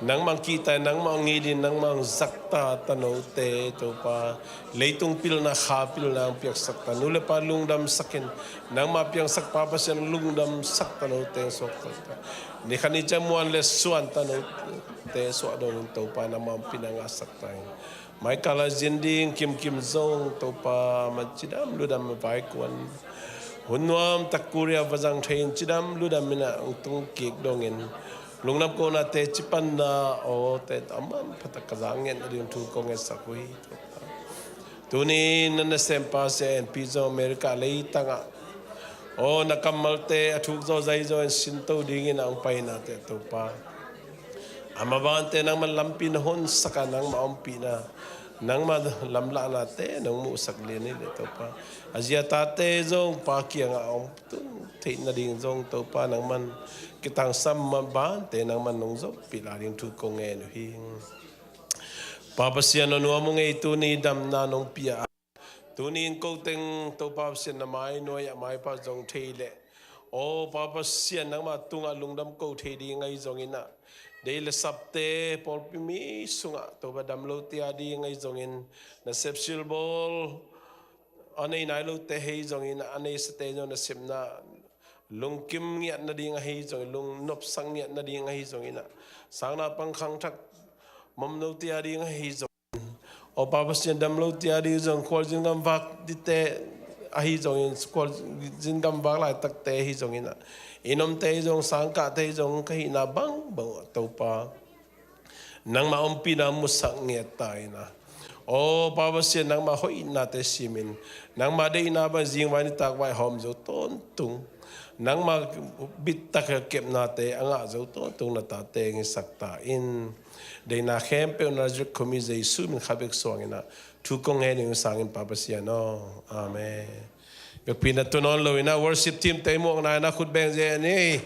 Nangmah hong kihta in, nangmah hong it in, nangmah hong zakta tanote Topa, leitung pilna, kha pilna hong piaksak ta, nu le pa lungdamsak in, nangmah piangsak Pa Pasian lungdamsak tanote hong suakta. Ni khat ni ciang muan le suan tanote suah dong in Topa, nangmah ompihna ngahsak ta in. Mai kal a zin ding kimkim zong Topa, man cidam ludam a vaikuan, hun nuam tak Korea va zang thei in cidam ludam in ah hong tung kik dongin, lungdam kohnate cipanna awte a manpha tak ka za ngen a ding thu kong ngetsak uh hi Topa. Tuni na nasempa Sia En Pi zong America leitang ah, aw, na kammalte a thuk zawh zai zawh in sinto dingin a hong painate Topa, a mavante nangman lampi na honsak a, nangmah ompihna, nangmah lamlahnate nong muhsak lian hi leh Topa, a zi a tate zong Pa kiangah hong tun theih nading zong Topa, nangman kitangsam mavante nangman nong zompih lai ding thu kong ngen uh hi. Pa Pasian aw, nuam ung ei, tuni damna nong pia a, tuni in koteng Topa Pasian na mai nuai ah maipha zong thei leh, aw Pa Pasian, nangmah tungah lungdam ko thei ding ahi zongin ah, dei le sapte pawlpi mi sungah Topa damlote a ding ahi zongin, nasep silhbawl a nei nai lote ahi zongin, a neisate zong nasepna Lungkim ngiat nading ahi zongin, lungnopsak ngiat nading ahi zongin ah, sangnaupang khangthak mawk lote ading ahi zongin, aw Pa Pasian, dam lote ading zong, khualzin gamvak dite ahi zongin, khualzin gamvak laitakte ahi zongin ah, inn omte ahi zong, sangkahte ahi zong, ka hihna bangbang Topa, nangmah ompihna musak ngiat ta in ah, aw Pa Pasian, nangmah hoihnate simin, nangmah deihna bang zingvai nitak vaihawm zo tawntung, nangmah bitak kepnate a ngah zo tawntung na tate hong hisak ta in. Deihna khempeuh Nazareth khuami Jesu min khat bek suangin ah thu kong ngen ing, sangin Pa Pasian aw. Amen. Biakpiakna tun nawn lo in ah, worship team te muakna in ah khut beng zen ni.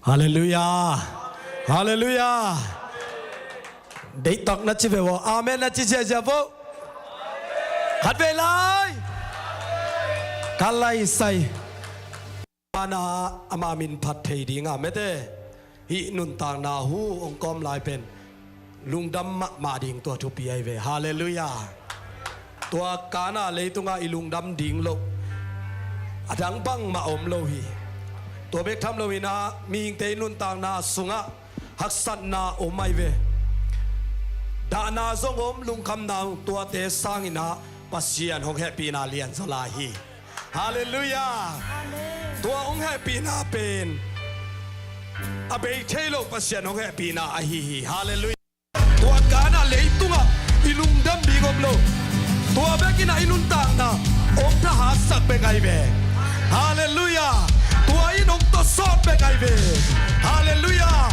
Halleluiah. Halleluiah. Deihtak na ci ve vo. Amen na ci ziazia vo. Khat vei lai. Ka lai sai. Pana ama min phat thei ding a mete. Hih nuntakna hu hong kawm lai pen lungdam mahmah ding tua thupi ahi ve. Halleluiah. Tua kana leitungah i lungdam ding loh a dang bangmah om lo hi. Tua bek tham loin ah mihingte i nuntakna sungah haksatna om ahi ve. Dahna zong om, lungkhamna om, tuate sangin ah Pasian hong hehpihna lianzaw lai hi. Halleluiah. Amen. Tua hong hehpihna pen a bei thei lo Pasian hong hehpihna ahi hi. Halleluiah. Tua kana leitungah i lungdam ding om lo. Tua bekin ah i nuntakna hong thahatsak bek ahi ve. Halleluiah. Tua in hong tawsawt bek ahi ve. Halleluiah.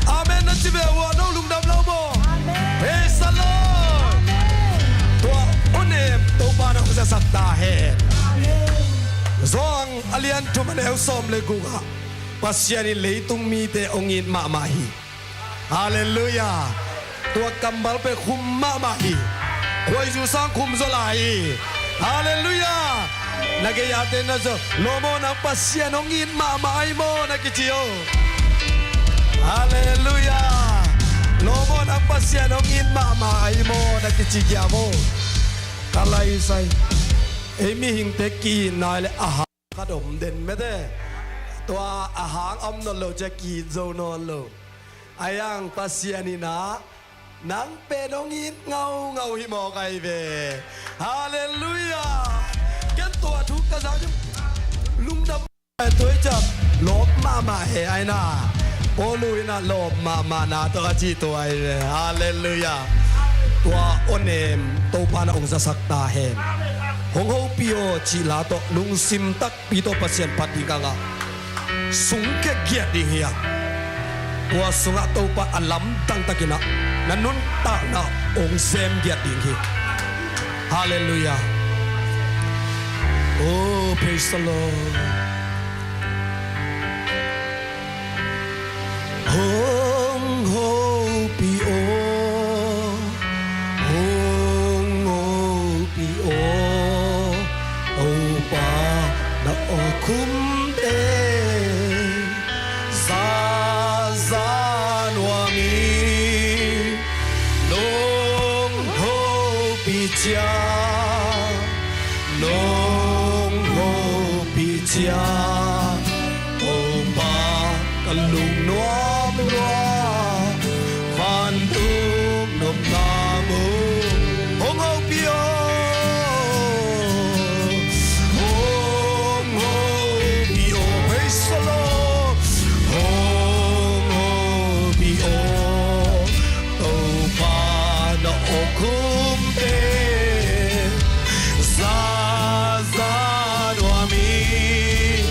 Amen na ci ve ua, no lungdam lo maw? Amen. Praise the Lord. Amen. Tua onem Topa na hong zasak ta hen. Amen. Johan a lian thum a neu sawm le guk ah Pasian in leitung mite hong it mahmah hi. Halleluiah. Tua kammal pen khum mahmah hi. Khuaizu sang khum zaw lai hi. Halleluiah. Na gei-ate na zaw, lawm aw, nang Pasian hong it mahmah ahi maw na kici aw. Halleluiah. Lawm aw, nang Pasian hong it mahmah ahi maw na kici kia maw. Ka lai sai. Ei mihingte ki-itna le a hang khat om den mete. Tua a hang om nawn lo cia ki-it zo nawn lo. Ahi hang Pasian in ah nang pen hong it ngaungau hi mawk ahi ve. Halleluiah. Ken tua thu ka zak lungdam. Tua hi ciang lawp mahmah he ahi na. Paulu in ah lawp mahmahna tawh a ci tua ahi ve. Halleluiah. Tua onem Topa na hong zasak ta hen. Hong hopih aw cih la tawh lungsim tak pi tawh Pasian phat ding ka ngah. Sungkhia giat ding hi a, tua sungah Topa a lamdang takin ah na nuntakna hong sem giat ding hi. Halleluiah. Oh, praise the Lord. Hong hopih aw, hong hopih aw, Topa na awkhumte zaza nuam hi. Nong hopih ciang, nong hopih ciang, Topa ka lungnuam lua, vantung nopna mu. Hong hopih aw, hong hopih aw, praise the Lord. Hong hopih aw, Topa na awkhumte zaza nuam hi.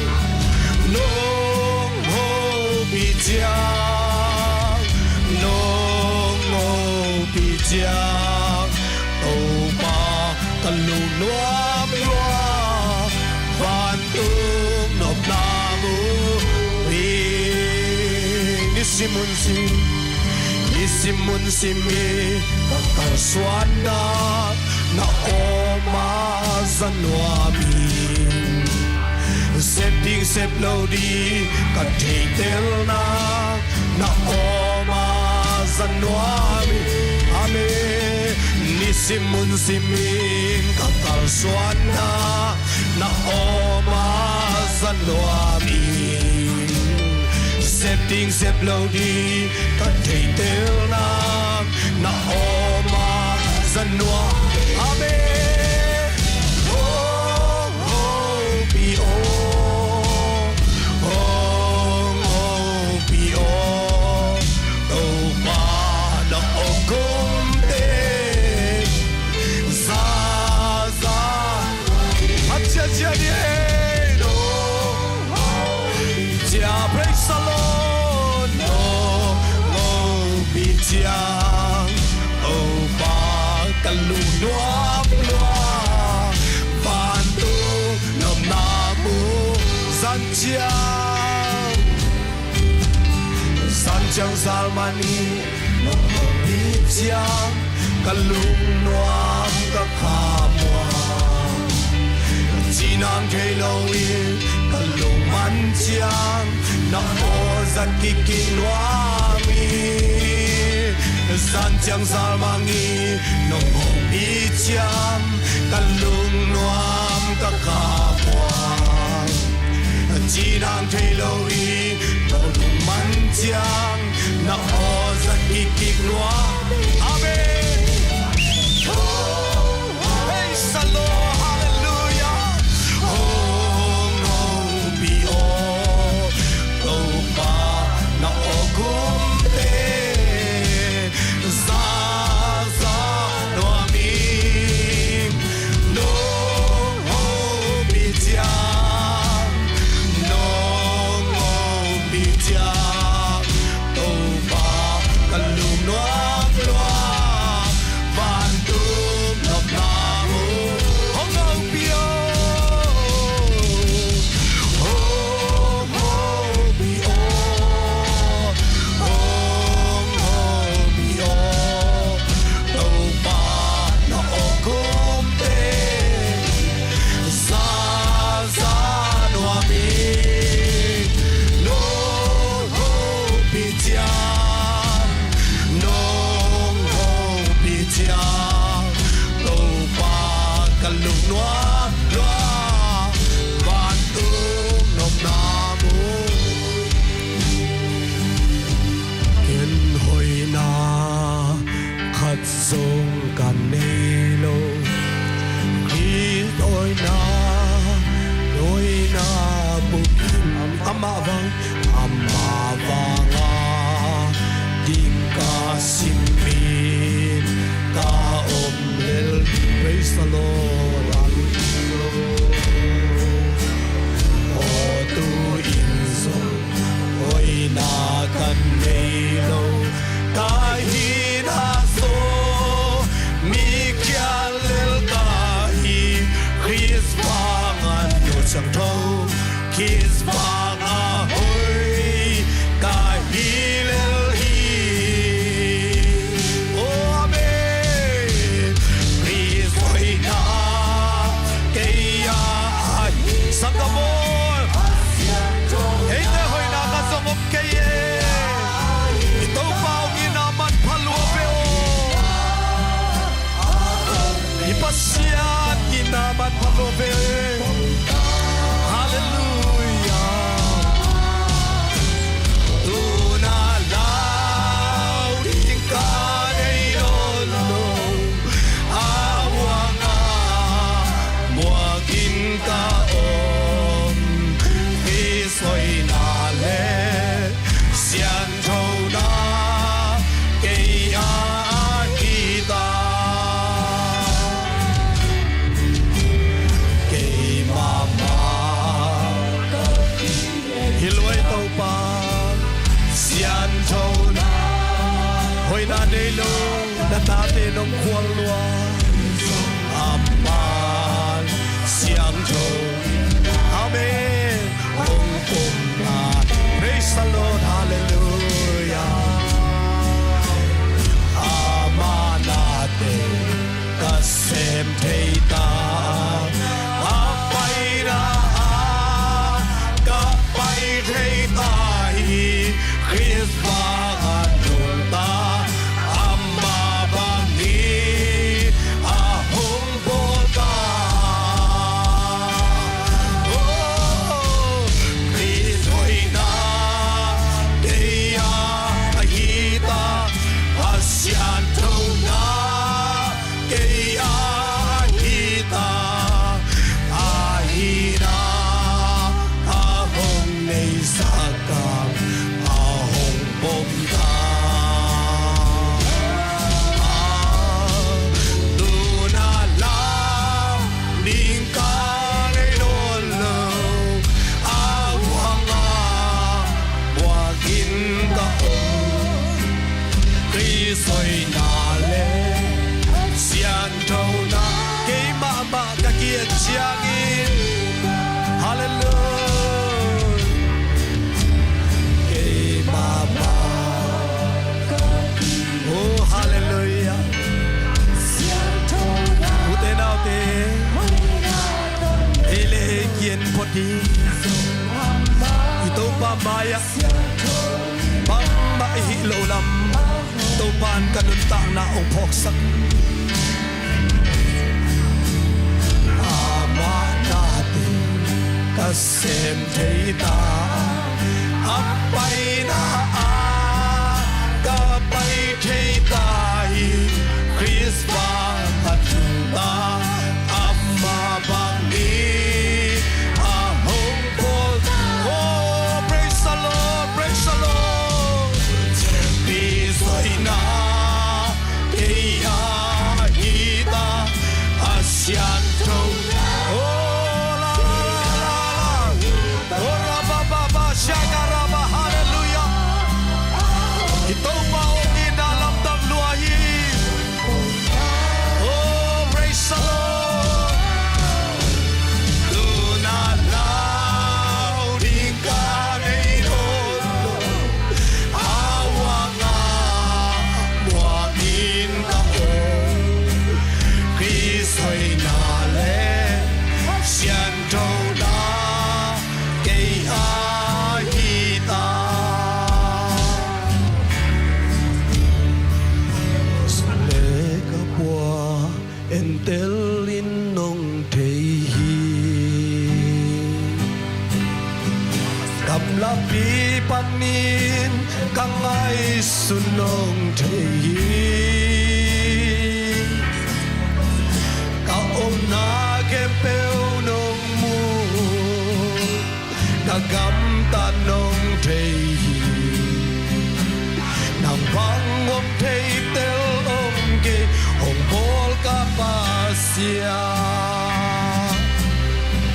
Nong hopih ciang, nong hopih ciang, Topa ka lungnuam lua, vantung nopna mu hi. Nisim hunsim, nisim hunsim hi, ka kalsuanna na awm a za nuam hi. Sep lo ding ka theihtelna na om a za nuam hi. Amen. Nisim munsim in ka kalsuanna na om a za nuam hi. Sep ding sep lo ding ka theihtelna na om a za nuam. Amen. Oh, oh, pi oh, oh, oh, pi oh, Topa na om kumte za za. Acia cia ni ei no. Cia, praise the Lord. No, no, pi cia. Topa ka lungnuam lua. Vantung nopna mu. Zan ciang, zan ciang zal man hi. Nong hong pi ciang ka lungnuam ka khamuang. Cinang thei lo in ka lungman ciang na aw zat kikik nuam hi. Zan ciang zal man hi. Nong hong pi ciang ka lungnuam ka khamuang. Cinang thei lo hi. Ka lungman ciang na aw zat kikik nuam. Amen. Praise the Lord. Hallelujah. Oh, oh, pi oh, Topa na om kumte za za nuam hi. Nong hong pi ciang, nong hong pi ciang, Topa ka lungnuam lua. Vantung nopna mu. Hong hong pi oh. Hong hong pi oh. Hong hong pi oh. Topa na om kumte za za nuam hi. Nong hong pi ciang, nong hong pi ciang, Topa ka lungnuam lua. Vantung nopna mu. Ken hoihna khat zong ka nei lo. Khrist hoihna, hoihna bukin amah vang, amah vanga ding ka simin ka om lel. Praise the Lord. Aw tu-in zong hoihna ka nei lo. Ka hihna zong mi khial lel ka hi. Khrist vanga Nu Siangtho, Khrist vanga hoih ka hi lel hi. Amen. Khrist hoihna kei a ahi. Sanggambawi, eite hoihna khat zong om kei e. I Topa hong itna manpha lua ve aw. I Pasian itna manpha lua ve. Halleluia. Tu-in a lau ding ka nei nawn lo. A huang a muak in ka om. Khrist hoihna le sianthona kei a kidang. Kei mahmah hi lua ei Topa, sianthona. Hoihna nei lo na tate nong khual lua. Amah siangtho. Amen. Hong pumna. Praise the Lord. Hallelujah. Amah nate ka sem thei ta. A paina ah ka Khrist bang a nungta, amah bangin a hong pawlta. Oh, Khrist hoihna kei a hita, a sianthona kei a hita, a hina a hong neisak a, a hong pom ta. A, tuna lau ding ka nei nawn lo, a huang a muak in ka om. Khrist hoihna le sianthona kei mahmah ka ki-et ciangin. Halleluiah. Kei mahmah. Oh, halleluiah. Ute naute, ei le ei ki-en phot hi. I Topa mai-ah bangmah i hih loh lam Topa'n ka nuntakna hong phawksak. Amah nate ka sem thei ta, a paina ah ka pai thei ta hi. Khrist bang a nungta, amah bangin a hong pawlta. Oh, praise the Lord, praise the Lord. Khrist hoihna kei a hita, a siantho. Oh, la, la, la, la, la. Oh, ra, ba, ba, ba, sha, ga, ra, ba, halleluiah. I Topa hong itna lamdang lua hi. Oh, praise the Lord. Tuna lau ding ka nei nawn lo, a huang a muak in ka om. Khrist hoihna le sianthona kei a hita. Sum le ka pua entel in nong thei hi. Gamlapi panin ka ngaihsun nong thei hi. Ka omna khempeuh nong mu, ka gamtat nong thei hi. Nang bang om thei tel om kei, hong bawl ka Pasian.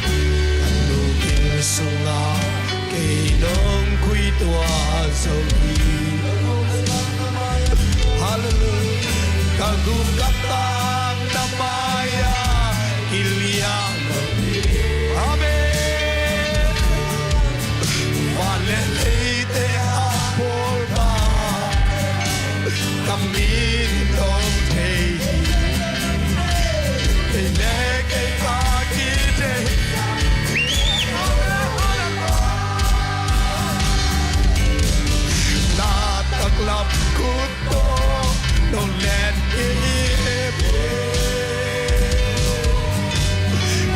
Ka nu gil sungah kei nong khuituah zo hi. Halleluiah. Ka guk ka tang na mai-ah kiliang lo hi. Amen. Van le leite a pawlpa, ka min dong thei hi. Kei le kei ka kithei. Na taklap khut tawh nong len kei hi.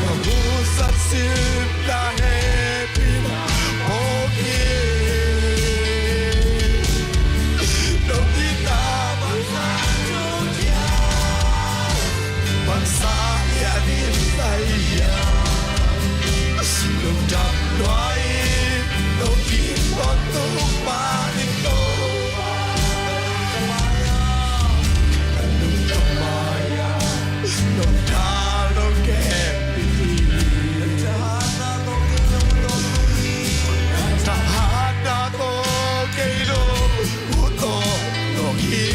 Ka husa sin na hehpihna phawk hi. Nong itna bangzah thu hiam, bangzah hiam in sai hiam. Lungdam lua in nong kin bawl tung mah ding lo. Ka lungdam mai-ah nong tha nong kem hi. Ka thahatna tawh kei nong ut tawh nong hi.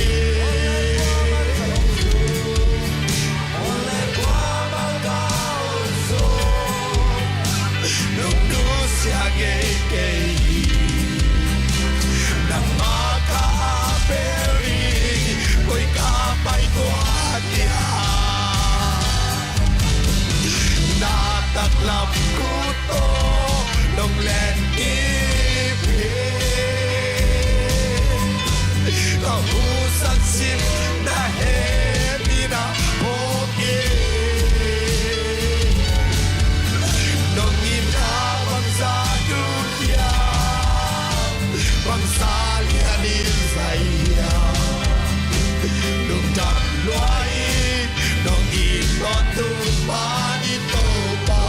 Nong nusia ngei kei hi. Nangmah ka apel hi. Koi ka pai tua dia. Na taklap khut tawh nong len kip hi. Husan sim na hehpihna phawk in. Nong itna bangzah thuk hiam? Bangzah lian in zai hiam? Lungdam lua in, nong it tawntung mah ni Topa.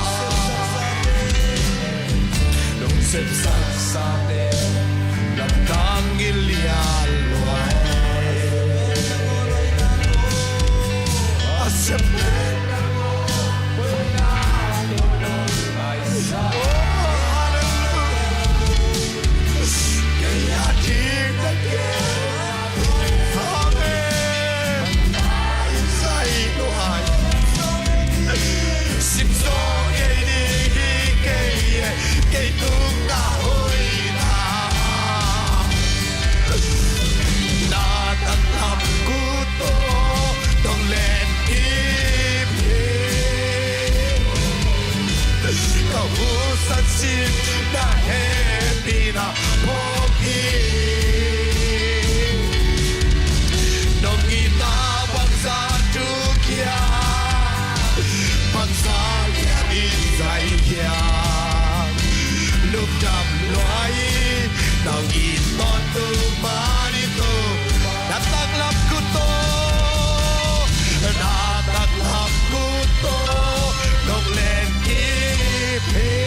Nong sepsak sate lamdang i lian lua e. A sep. Oh, hallelujah. Kei a ding na kei. Amen. Zai nuai. Sim zo kei ni hi kei e, kei tung na hoihna. Na taklam kut tawh nong len kip hi. Ka husan sim na hehpihna phawk hi. Nong itna bangzah thuk hiam? Bangzah lian in zai hiam? Lungdam lua in, nong it tawntung mah ni Topa. Na taklam kut tawh, na taklam kut tawh nong len kip hi.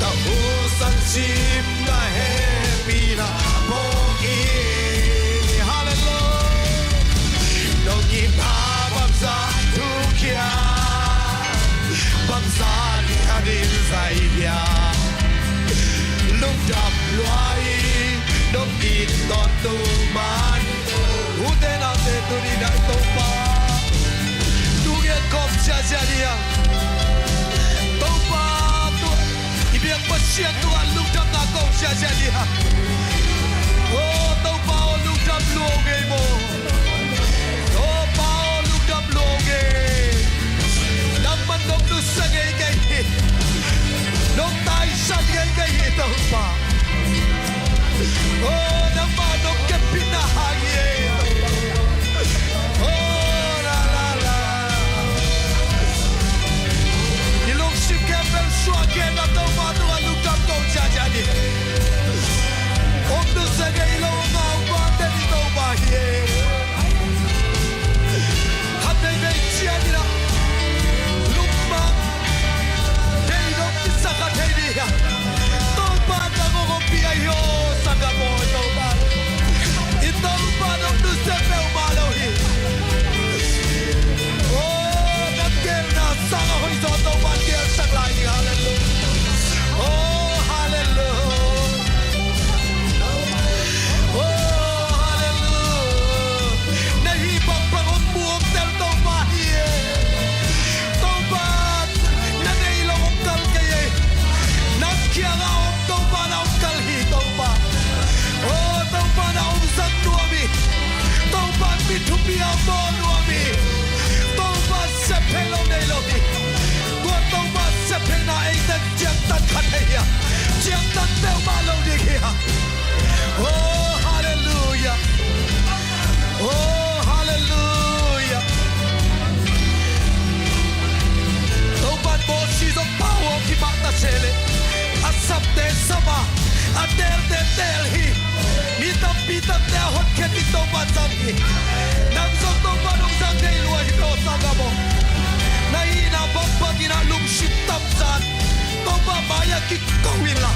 Ka husan sim na hehpihna phawk hi. Hallelujah. Nong itna bangzah thuk hiam? Bangzah lian in zai hiam? Lungdam lua in, nong it tawntung mah ni. Ute naute, tuni-in ah Topa thu gen khawm ziahziah ni a, Topa thu i biak Pasian tungah lungdamna ko ziahziah ni a. O Topa aw, lungdam lua ung ei maw. Topa aw, lungdam lua ung ei. Nangman nong nusia ngei kei hi. Nong taisan ngei kei hi Topa. O nangmah nong kepina hang hi ei. O la la la. I lungsim khempeuh suah khia a, Topa tungah lungdam ko ziahziah ni. Om nusia ngei lo a ngau bangte ni Topa hi ei. Khat veivei ciangin ah lungmang deih nong kisa kha thei ding a, Topa nang hong ompih ahi aw, sanggam aw, Topa. I Topa nong nusia peuhmah lo hi. O nang geelna sang a hoih zaw Topa gelsak lai ding. Hallelujah. O hallelujah. O hallelujah. Na hih bangpang hong mu hong tel Topa hi e. Topa na neih loh hong kal kei e. Nang kiangah om Topa na hong kal hi Topa. O Topa na hong zang nuam hi. Topa mi thupi a bawl nuam hi. Topa sep theih loh nei lo hi. Tua Topa sep theihna eite ciangtan kha thei hi a, ciangtan peuhmah lo ding hi a. O hallelujah. O hallelujah. Topa in Moses zong pau hong kimah ta se leh, a sapte sap a, a teelte teel hi. Mi tampi tamte a hotkhiat ding Topa zang hi. Nang zong Topa nong zang thei lua hi maw, sanggam aw. Na hihna bang bangin ah lungsim tam zan Topa mai-ah kiko inla,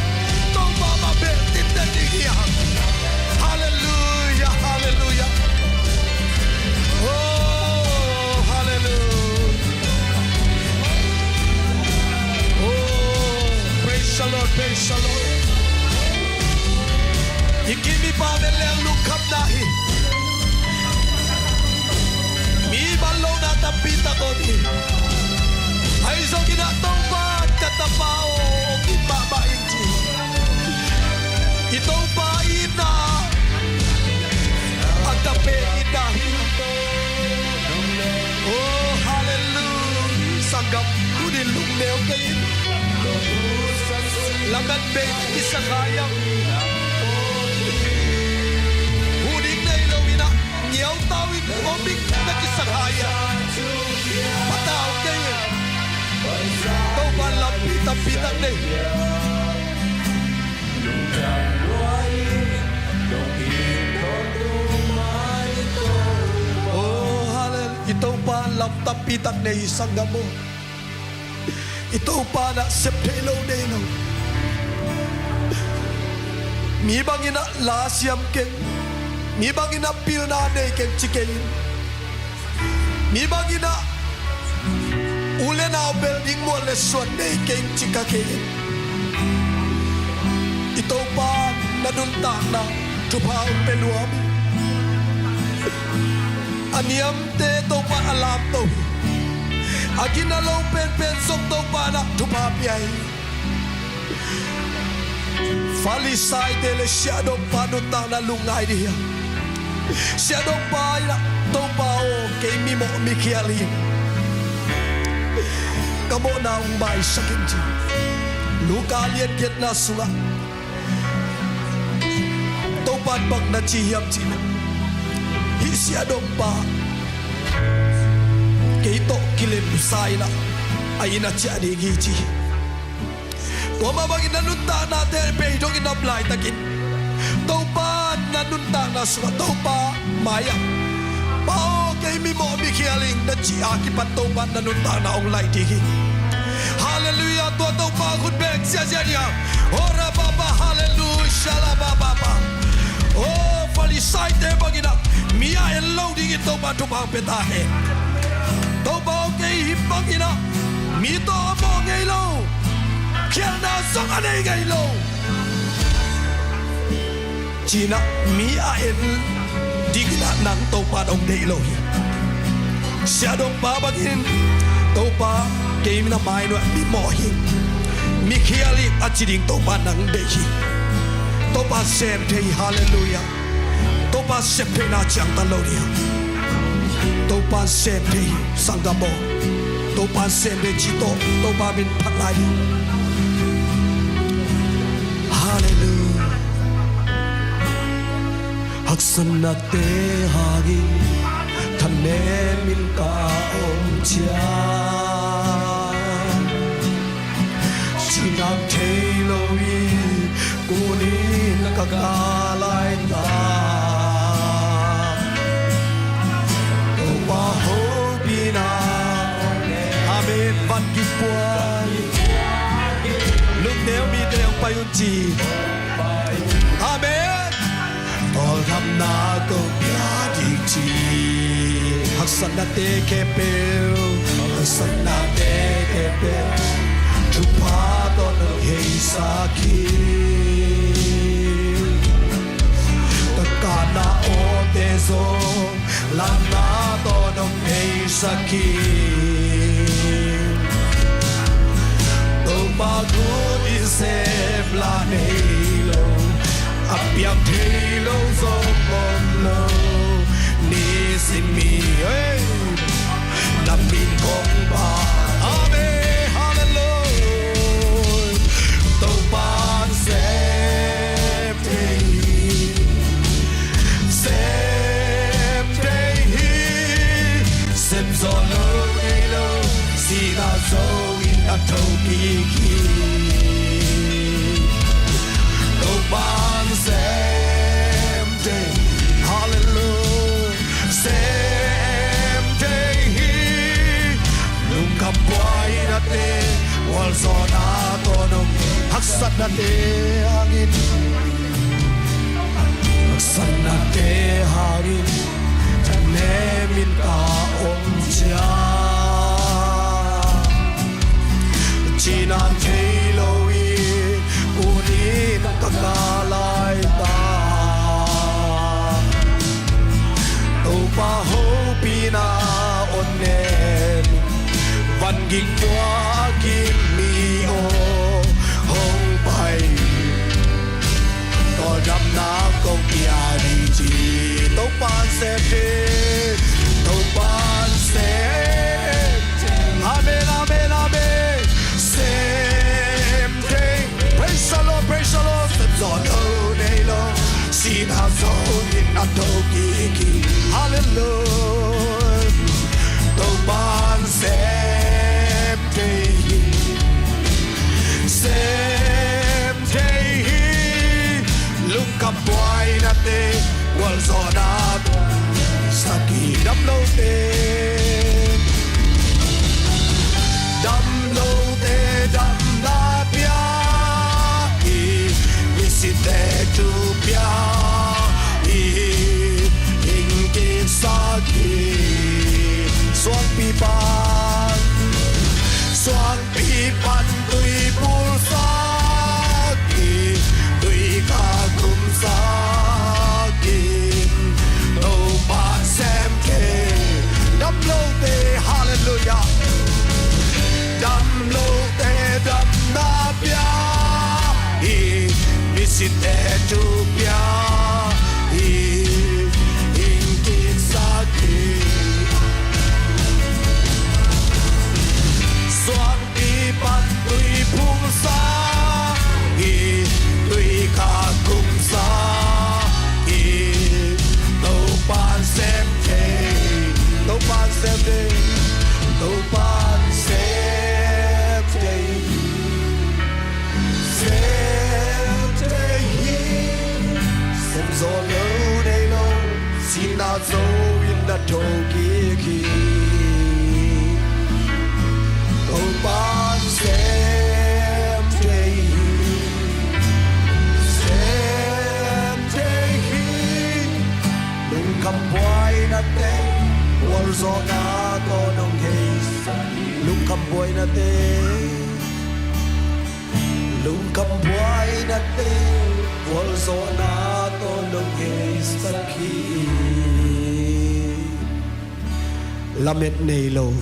Topa mah bel tinten ding hi hang. Hallelujah, hallelujah. Oh, hallelujah. Oh, praise the Lord, praise the Lord. I kim i pam en leng lungkhamna hi. Mi bang lohna tampi tak om hi. Ahi zongin ah Topa in ka tapa aw, hong it mahmah ing ci. I Topa itna a tape itna hi. Oh, hallelujah. Sanggam, tuni lungneu kei in. Lamet bei kisa kha hiam? Om bik na kisak hai a, patau kei in. Topa lampi tampi tak nei. Oh, hallelujah. I Topa lam tampi tak nei hi, sanggam aw. I Topa in ah sep theih lo nei lo. Mi bangin ah la siam keng, mi bangin ah pilna nei keng ci kei in. Mi bangin ah u le nau bel ding mual le suan nei keng ci ka kei in. I Topa na nuntakna thupha hong pia nuam hi. A niamte Topa a lamto hi. A gina lo penpen zong Topa in ah thupha pia hi. Farisaite le siahdongpa nuntakna lungngai dih hiam? Siahdongpa in ah, Topa aw, kei mimawh mikhial hi. Ka mawhna hong maisak in ci. Luka lian giatna sungah Topa in bang na ci hiam cih leh, hih siahdongpa kei tawh kilemsa in ah a inn ah ciah ding hi ci hi. Tua mah bangin na nuntaknate pei dongin na om laitakin Topa na nuntakna sungah Topa mai-ah, Pa aw, kei mimawh mikhial ing, na cih a kipan Topa na nuntakna hong laih ding hi. Halleluiah. Tua Topa khut beng ziahziah ding a. Ora baba, halleluiah, shala baba. Oh, Farisaite bangin ah mi a en lo dingin Topa thupha pia ta hen. Topa aw, kei hi bangin ah mi tawh a mawh ngei lo, khialhna zong a nei ngei lo, ci-in ah mi a en dingin ah nang Topa in hong deih lo hi. Siahdongpa bangin, Topa, kei na mai nuai, mimawh hi, mikhial hi a ci ding Topa in nang deih hi. Topa sem thei hi. Halleluiah. Topa sem theihna ciangtan lo ding a. Topa sem thei hi, sanggam aw. Topa sem thei ci tawh Topa min phat lai ding. Halleluiah. Haksatnate hangin thanemin ka om ciang, cinam thei lo hi. Kunin ka ka lai ta. Topa hopihna. Amen. Van gik puai. Lungdam, mite hong pai un ci. Amen. Tawldamna kong pia ding ci. Haksatnate khempeuh, haksatnate khempeuh thupha tawh nong heisak hi. Ka kahna awte zong lamna tawh nong heisak hi. Topa khut in sem la nei lo, a piang thei lo zong om lo. Nisim mi, hey, na min kong phat. Amen. Halleluiah. Topa in sem thei hi. Sem thei hi. Sem zawh lo nei lo, sihna zongin a thokik hi. Topa in sem thei. Halleluiah. Sem thei hi. Lungkham buainate, gualzawhna tawh nong, haksatnate hangin, haksatnate hangin thanemin ka om ciang, cinam thei lo hi. Kunin ka ka lai ta. Topa hopihna on nem, van gik puak in mi aw hong pai. Tawldamna kong pia ding ci. Topa in sem thei. Topa in sem thei. Amen, amen, amen. Sem thei. Praise the Lord, praise the Lord. Sem zawh lo nei lo, sihna zongin a thokik hi. Hallelujah. Topa'n sem thei hi, sem thei hi. Lungkham buainate, gualzawhna sak hi. Damlote, damlote damna pia hi, misite thu pia hi, hing kiksak hi. Suangpi pan, suangpi pan tui pulsak hi, tui kha kumsak hi. Topa sem thei. Damlote, hallelujah. Damlote damna pia hi, misite thu pia hi, hing kiksak hi. Suang Pi pan tui phungsak hi, tui kha kumsak hi. Topa'n sem thei, Topa'n sem thei, Topa'n sem thei hi, sem thei hi. Sem zawh lo nei lo, sihna zo in na thokik hi. Topa'n sem thei hi, sem thei hi. Lungkham buaina teng, gualzawhna tawh nong heisak hi. Lungkham buaina teng, lungkham buaina teng, gualzawhna tawh nong heisak hi. Lamet nei lo,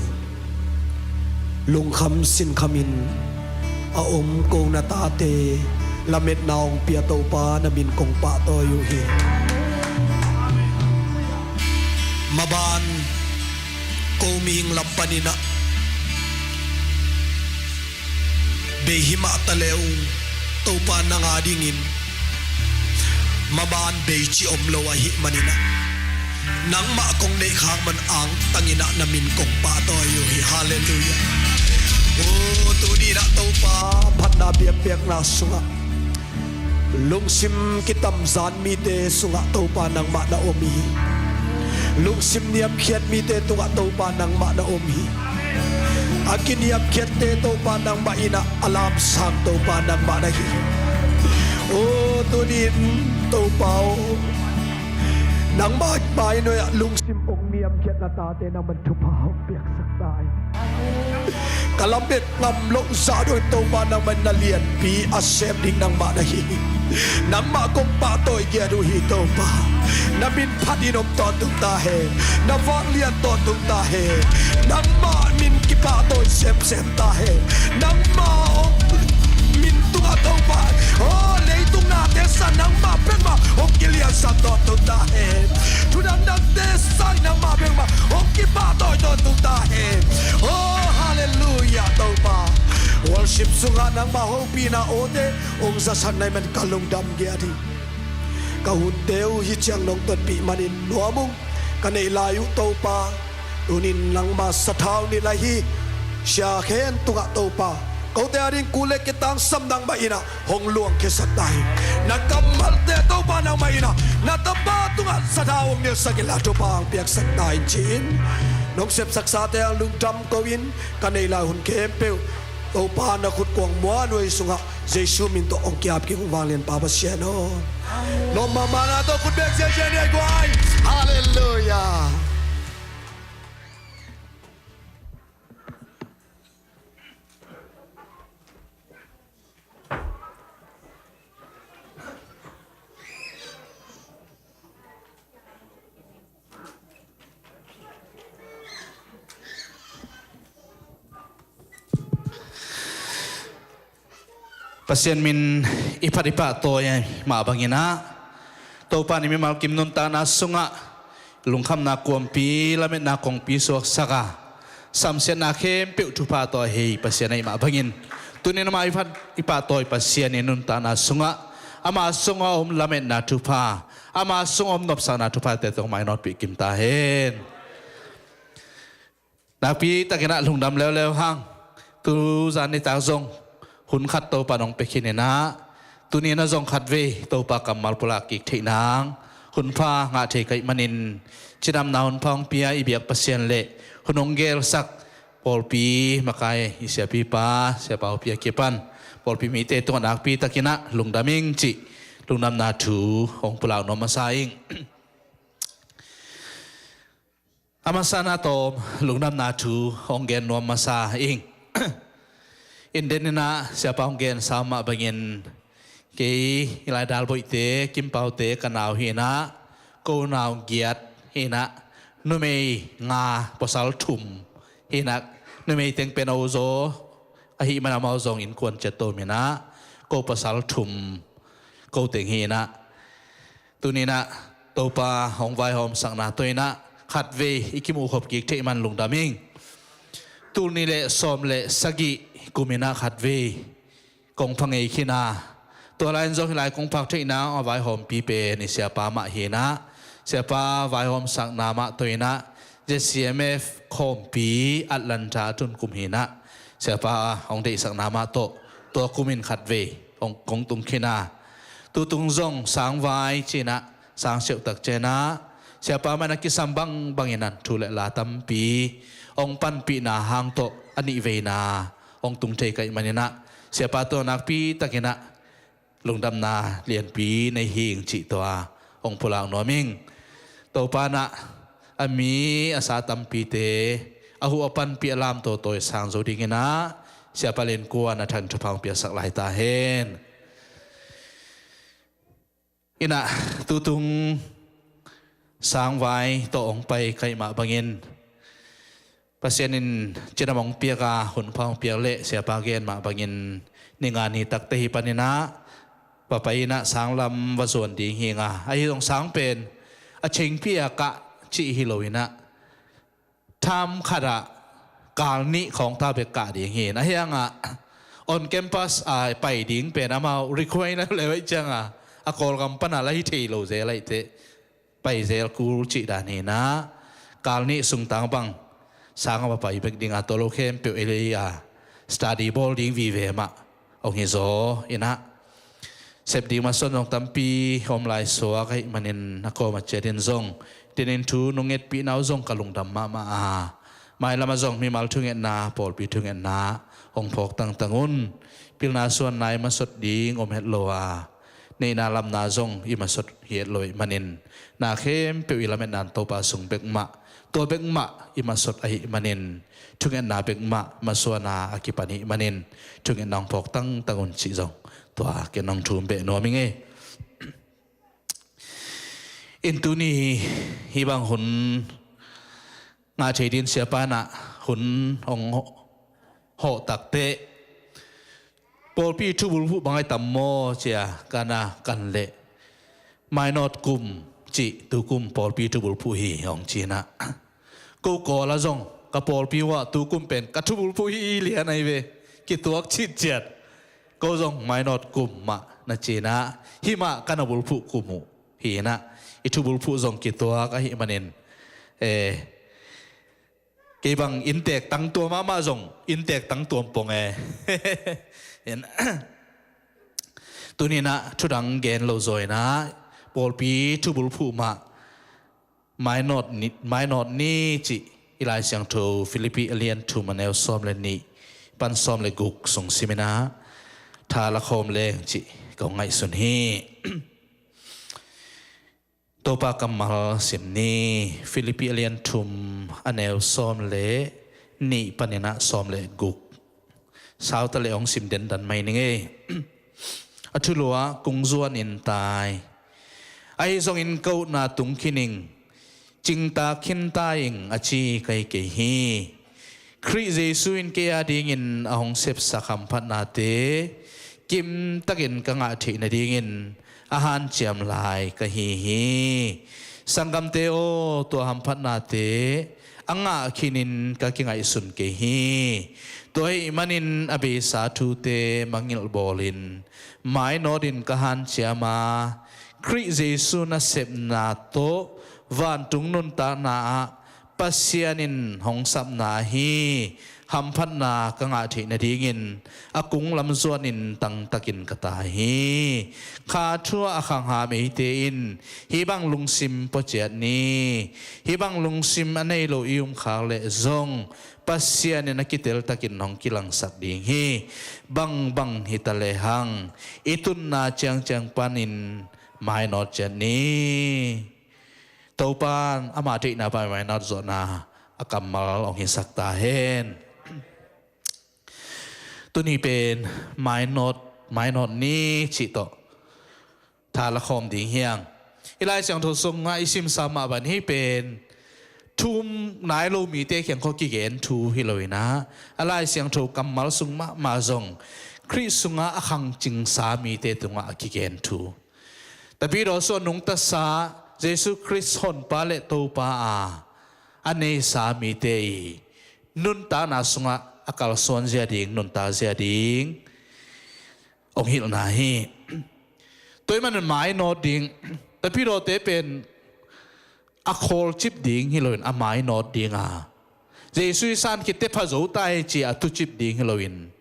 lungkham sinkhamin a om ko na tate lametna hong pia Topa, na min kong pahtawi uh hi. Maban ko mihing lam panin ah bei hi mah ta le ung, Topa nang a dingin maban bei cih om lo ahih manin ah, nangmah kong neih khak man angtangin ah na min kong pahtawi uh hi. Halleluiah. O, tuni in ah Topa phatna biakpiakna sungah lungsim kitamzan mite sungah Topa nangmah na om hi. Lungsim niamkhiat mite tungah Topa nangmah na om hi. A kiniamkhiatte Topa nangmah in ah a lamsang Topa nangmah na hi hi. O, tuni in Topa aw, nangmah mai nuai ah lungsim hong niamkhiat na tate nangmah in thupha hong piaksak ta in. Ka lamet ngam loh zah dong in Topa nangmah in na lianpi a sem ding nangmah na hi hi. Nangmah kong pahtawi ngiat uh hi Topa. Na min phatin om tawntung ta hen. Na vanglian tawntung ta hen. Nangmah min kipahtawi semsem ta hen. Nangmah hong min tungah Topa, o, leitung nate sang nangmah bek mah hong kiliansak tawntung ta hen. Thu dangdangte sang nangmah bek mah hong kipahtawi tawntung ta hen. O, halleluiah Topa. Worship sungah nangmah hopihna awte hong zasak na hih manin ka lungdam ngiat hi. Ka hunte uh hih ciang nong tonpih manin nuam ung. Ka neih lai uh Topa, tuni in nangma sathau nilh ahi sia khen tungah Topa, kote a ding kul le kitangsam nangmah in ah hong luangkhiasak ta in. Na kammalte Topa nangmah in ah na tapa tungah sathau hong nilhsak inla thupha hong piaksak ta in ci-in, nong sepsaksate hong lungdam ko-in, ka neih lai hun khempeuh Topa na khutkuang muanhuai sungah Jesu min tawh hong ki-ap kik ung, vanglian Pa Pasian aw. Lawm mahmahna tawh khut beng ziahziah ni ei guai. Halleluiah. Pasian min i phat i pahtawi mah bangin ah, Topa in mimal kim nuntakna sungah lungkhamna kuampi, lametna kongpi suaksak a, samsiatna khempeuh thupha tawh a hei Pasian ahih mah bangin, tuni in amah i phat i pahtawi Pasian in nuntakna sungah, ama sungah om lametna thupha, Ama sung om nopsakna thuphate tawh mainawtpih kim ta hen. Nakpi takin ah lungdam leuleu hang. Tu zan nitak zong hun khat Topa nong pia khin in ah, tuni in ah zong khatvei Topa kammal pulak kik theih nang hun pha ngah thei ka hih manin, cidamna hun pha hong pia i biak Pasian le hun hong gelsak pawlpi makai i siapipa, siapa Aw Pi a kipan pawlpi mite tungah nakpi takin ah lungdam ing cih lungdamna thu hong pulak nuam masa ing. A masana tawm lungdamna thu hong gen nuam masa ing. Inden in ah siapa hong gen sa mah bangin, kei i lai Dalboihte, Kimpaute ka nau hi in ah, ko nau giat hi in ah, numei nga, pasal thum hi in ah, numei teng pen a u zaw ahih man amau zong innkuan ciat tawm hi in ah, ko pasal thum ko teng hi in ah, tuni in ah Topa hong vaihawmsakna tawh in ah khatvei i kimuh khop kik theih man lungdam ing. Tul nih le sawm le sagih kum in ah khatvei kong pha ngei khin a, tua lai in zong hih lai kong phak theih nang a vaihawmpi pen i siapa mah hi in ah, siapa vaihawmsakna mah tawh in ah Z C M F khawmpi Atlanta a tun kum hi in ah, siapa hong deihsakna mah tawh tua kum in khatvei hong kong tung khin a, tutung zong sangvai ci in ah, sang siauh tak ciang ah siapa mah in a kisam bangbang in ah thu le la tampi hong panpihna hang tawh a nihveina hong tung thei ka hih man in ah, siapa tawh nakpi takin ah lungdamna lianpi nei hi ing cih tua hong pulak nuam ing. Topa in ah a mi a sa tampite a huh a panpih a lamtawi tawi sang zo ding in ah, siapa Lian Kuan a thang thupha hong piasak lai ta hen. In ah tutung sangvai tawh hong pai ka hih mah bangin, Pasian in cidam hong piak a, hun pha hong piak leh siapa gen mah bangin, ni nga ni takte hi pan in ah va pai in ah sanglam va zuan ding hi ing a, ahi zong sang pen a chengpi a kah cih hi lo in ah, tham khat ah kal nih khawng ta bek kah ding hi in, ahi hang ah on campus a pai ding pen amau require na le vai ciang a, a Kawlgam pan a la hi thei lo zel ahih teh pai zel kul cih dan hi in ah, kal nih sung tang bang sang a va pai bek ding a, tua lo khempeuh ei lei a study bawl ding vive mah hong hi zaw in ah, sep ding masuan zong tampi om lai suak ahih manin a kawm a ciat in zong tinin thu nong ngetpihna uh zong ka lungdam mahmah a, mailam ah zong mimal thungetna, pawlpi thungetna hong phawk tangtang un. Pilna suanna i masot ding om het lo a, neihna lamna zong i masot hi het lo ahih manin, na khempeuh i lametna in Topa sung bek mah, tua bek mah i masot ahih manin, thungetna bek mah masuana a kipan ahih manin, thungetna hong phawk tangtang un cih zong tua ken hong thum beh nuam ing ei. In tuni hih bang hun ngah thei ding siapa in ah hun hong hawh takteh, pawlpi thubulphuh bang ai tam maw cia kan a kan leh, mainawt kum cih tu kum pawlpi thubulphuh hi hong ci in ah, ko Kawl ah zong ka pawlpi uh ah tu kum pen ka thubulphuh hi lian ahi ve, kituak citciat. Ko zong mainawt kum mah na ci in ah, hih mah ka na bulphuh kum uh hi in ah, i thubulphuh zong kituak ahih manin, eh, kei bang inntek tangtuam mahmah zong inntek tangtuam pong e. Tuni in ah thudang gen lo zaw in ah, pawlpi thubulphuh mah mainawt ni, mainawt ni cih i Lai Siangtho Filipi a lian thum a neu sawm le nih pan sawm le guk sung sim in ah, tha la khawm leng cih kong ngaihsun hi. Topa kammal sim ni. Filipi a lian thum a neu sawm le nih pan in ah sawm le guk. Sauta le hong sim dendan mai ning ei. A thulu ah kung zuan in tai. Ahi zongin ka utna tung khin ing, cingtak khin ta ing a ci ka hi kei hi. Khrih Jesuh in kei a dingin a hong sepsak hamphatnate kimtakin ka ngah theih nadingin a hanciam lai ka hi hi. Sanggamte aw, tua hamphatnate a ngah khinin ka kingaihsun kei hi. Tua ahih manin a beisa thute mangngilh bawlin mainawtin ka hanciam a, Khrih Jesu nasepna tawh vantung nuntakna ah Pasian in hong sapna ahi hamphatna ka ngah theih nadingin a kung lam zuanin tangtakin ka tai hi. Kha thu ah a khangha meite in hih bang lungsim pua ciat ni. Hih bang lungsim a nei lo i um khak leh zong Pasian in a kiteltakin hong kilangsak ding hi. Bangbang hi ta lehang i tunna ciangciang panin mainawt ciat ni. Topan ama deihna pan mainawt zawhna a kammal hong hisak ta hen. Tuni pen mainawt, mainawt ni cih tawh tha la khawm ding hi hang. I Lai Siangtho sungah i simsa mah bang hih pen thu um nai lo mite kiang khawng kigen thu hi lo in ah, a Lai Siangtho kammal sung mahmah zong Khrih sungah a khangcingsa mite tungah a kigen thu. Tapidaw sung a nungtasa Jesu Khrih Honpa le Topa a a neisa mite i nuntakna sungah a kalsuan zia ding, nuntak zia ding hong hilhna hi. Tua ahih manin mainawt ding, tapidawte pen a khawlcip ding hi loin a mainawt ding a, Jesu i san khit teh pha zo ta hi ci a tucip ding hi loin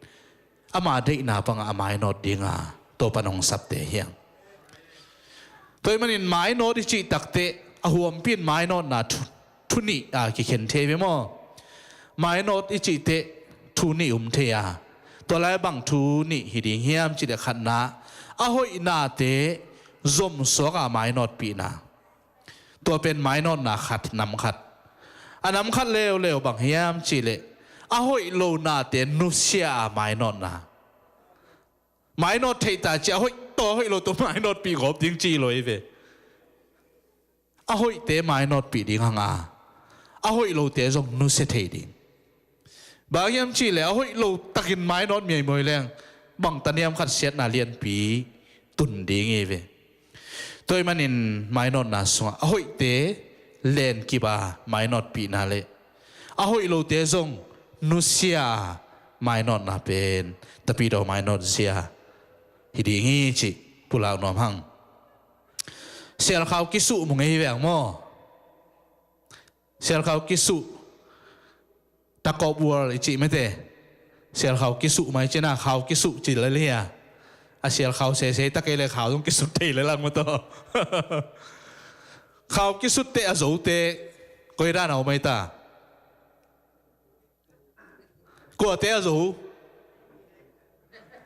ama deihna bangah a mainawt ding a, Topan hong sapte hi hang. Tua ahih manin mainawt i cih takteh a huampi in mainawtna thu, thu nih a kikhen thei ve maw? Mainawt i cih teh thu nih um thei a, tua lai bang thu nih hi ding hiam cih leh khatna, a hoihnate zomsuak a mainawtpihna. Tua pen mainawtna khat, nam khat. A nam khat leuleu bang hiam cih leh a hoih lo nate nusia a mainawtna. Mainawt theih ta ci a hoih tawh a hoih lo tawh mainawtpih gawp ding ci lo hi ve. A hoihte mainawtpih ding hang a, a hoih lote zong nusia thei ding. Bang hiam cih leh a hoih lo takin mainawt miaimoi leng bang taniam khat siatna lianpi tun ding hi ve. Tua ahih manin mainawtna sungah a hoihte lenkip a mainawtpihna le a hoih lote zong nusia a mainawtna pen tapidaw mainawt zia hi ding hi cih pulak nuam hang. Sialkhau kisuh mu ngei hi veng maw? Sialkhau kisuh. Tug of war i cih mete. Sialkhau kisuh mai cina, khau kisuh ci lel hi a. A sialkhau sese ta kei le khau zong kisut thei le lang maw taw. Khau kisut teh a zote koi dan a om ai ta? Kuate a zo?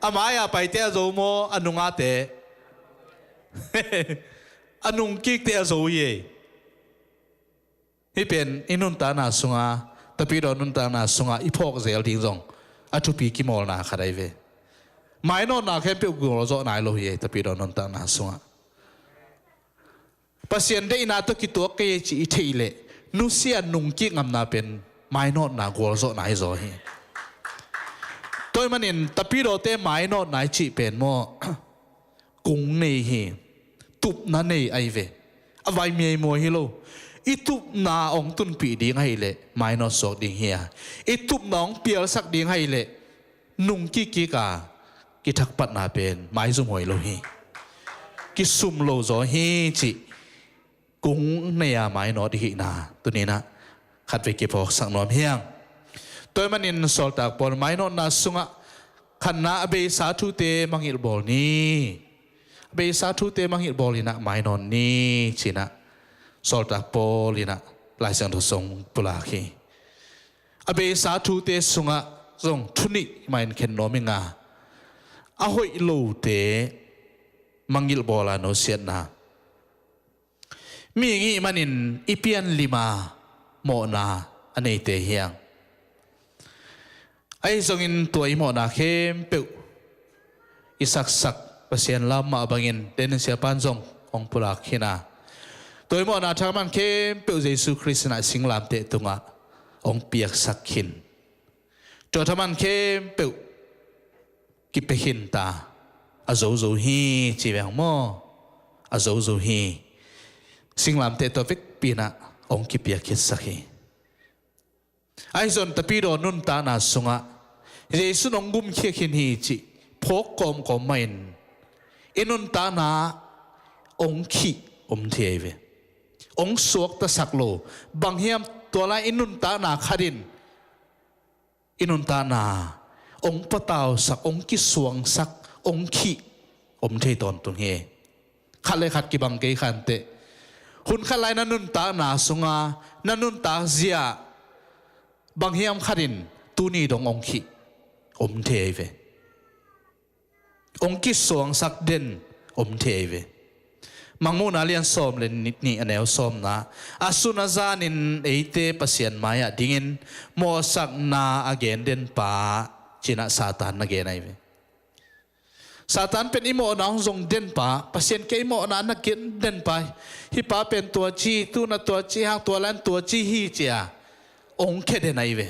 A mai a paite a zo maw, a nungate? A nungkikte a zo hi ei. Hih pen i nuntakna sunga, tapidaw nuntakna sunga i phawk zel ding zong a thupi kimawlna khat ahi ve. Mainawtna khempeuh gualzawh nai lo hi ei, tapidaw nuntakna sunga. Pasian deihna tawh kituak kei ci i theih leh nusia nungkik ngamna pen mainawtna gualzawhna hi zaw hi. Tua ahih manin tapidawte mainawtna i cih pen maw, kung nei hi, tupna nei ahi ve. A vai miaimawi hi lo. I tupna hong tunpih ding ahih leh mainawt suak ding hi a, i tupna hong pialsak ding ahih leh nungkik kik a kithakpatna pen maizumhuai lo hi. Kisum lo zaw hi cih kung nei a mainawt i hihna tuninah khatvei kiphawksak nuam hi hang. Tua ahih manin sawltak Paul mainawtna sungah khatna a beisa thute mangilh bawl ni. A beisa thute mangilh bawl inah mainawt ni cinah sawltak Paul inah Lai Siangtho sung pulak hi. A beisa thute sungah zong thu nih mah in khen nuam ing a, a hoih lote mangilh bawl a nusiatna. Mihing ahih manin i pianlim a mawhna a neite hi hang. Ahi zongin tua i mawhna khempeuh i saksak Pasian lam mah bangin Daniel siapan zong hong pulak khin a, tua i mawhna thaman khempeuh Jesu Khrist inah singlamteh tungah hong piaksak khin. Tua thaman khempeuh kipia khin ta, a zozo hi ci veng maw? A zozo hi. Singlamteh tua vekpi inah hong kipia khitsak hi. Ahi zong tapidaw nuntakna sungah Jesu in hong gumkhia khin hi cih phawk kawmkawm mah in i nuntakna ong khih om thei ahi ve. Ong suaktasak lo, bang hiam tua lai i nuntakna khat in i nuntakna ong patausak, ong kisuangsak, ong khih om thei tawntung hi. Khat le khat kibang kei khanteh, hun khat lai na nuntakna sunga na nuntak zia bang hiam khat in tuni dong ong khih om thei ahi ve. Ong kisuangsak den om thei ahi ve. Mangmuhna lian sawm le nih, a neu sawmna, a sun a zanin eite Pasian mai-ah dingin mawhsakna a gen denpa, ci-in ah Satan na gen ahi ve. Satan pen i mawhna hong zong denpa, Pasian kiang i mawhna na gen denpa, hih pa pen tua ci, tu-in ah tua ci hang, tua lai-in tua ci hi, ci-a ong khia den ahi ve.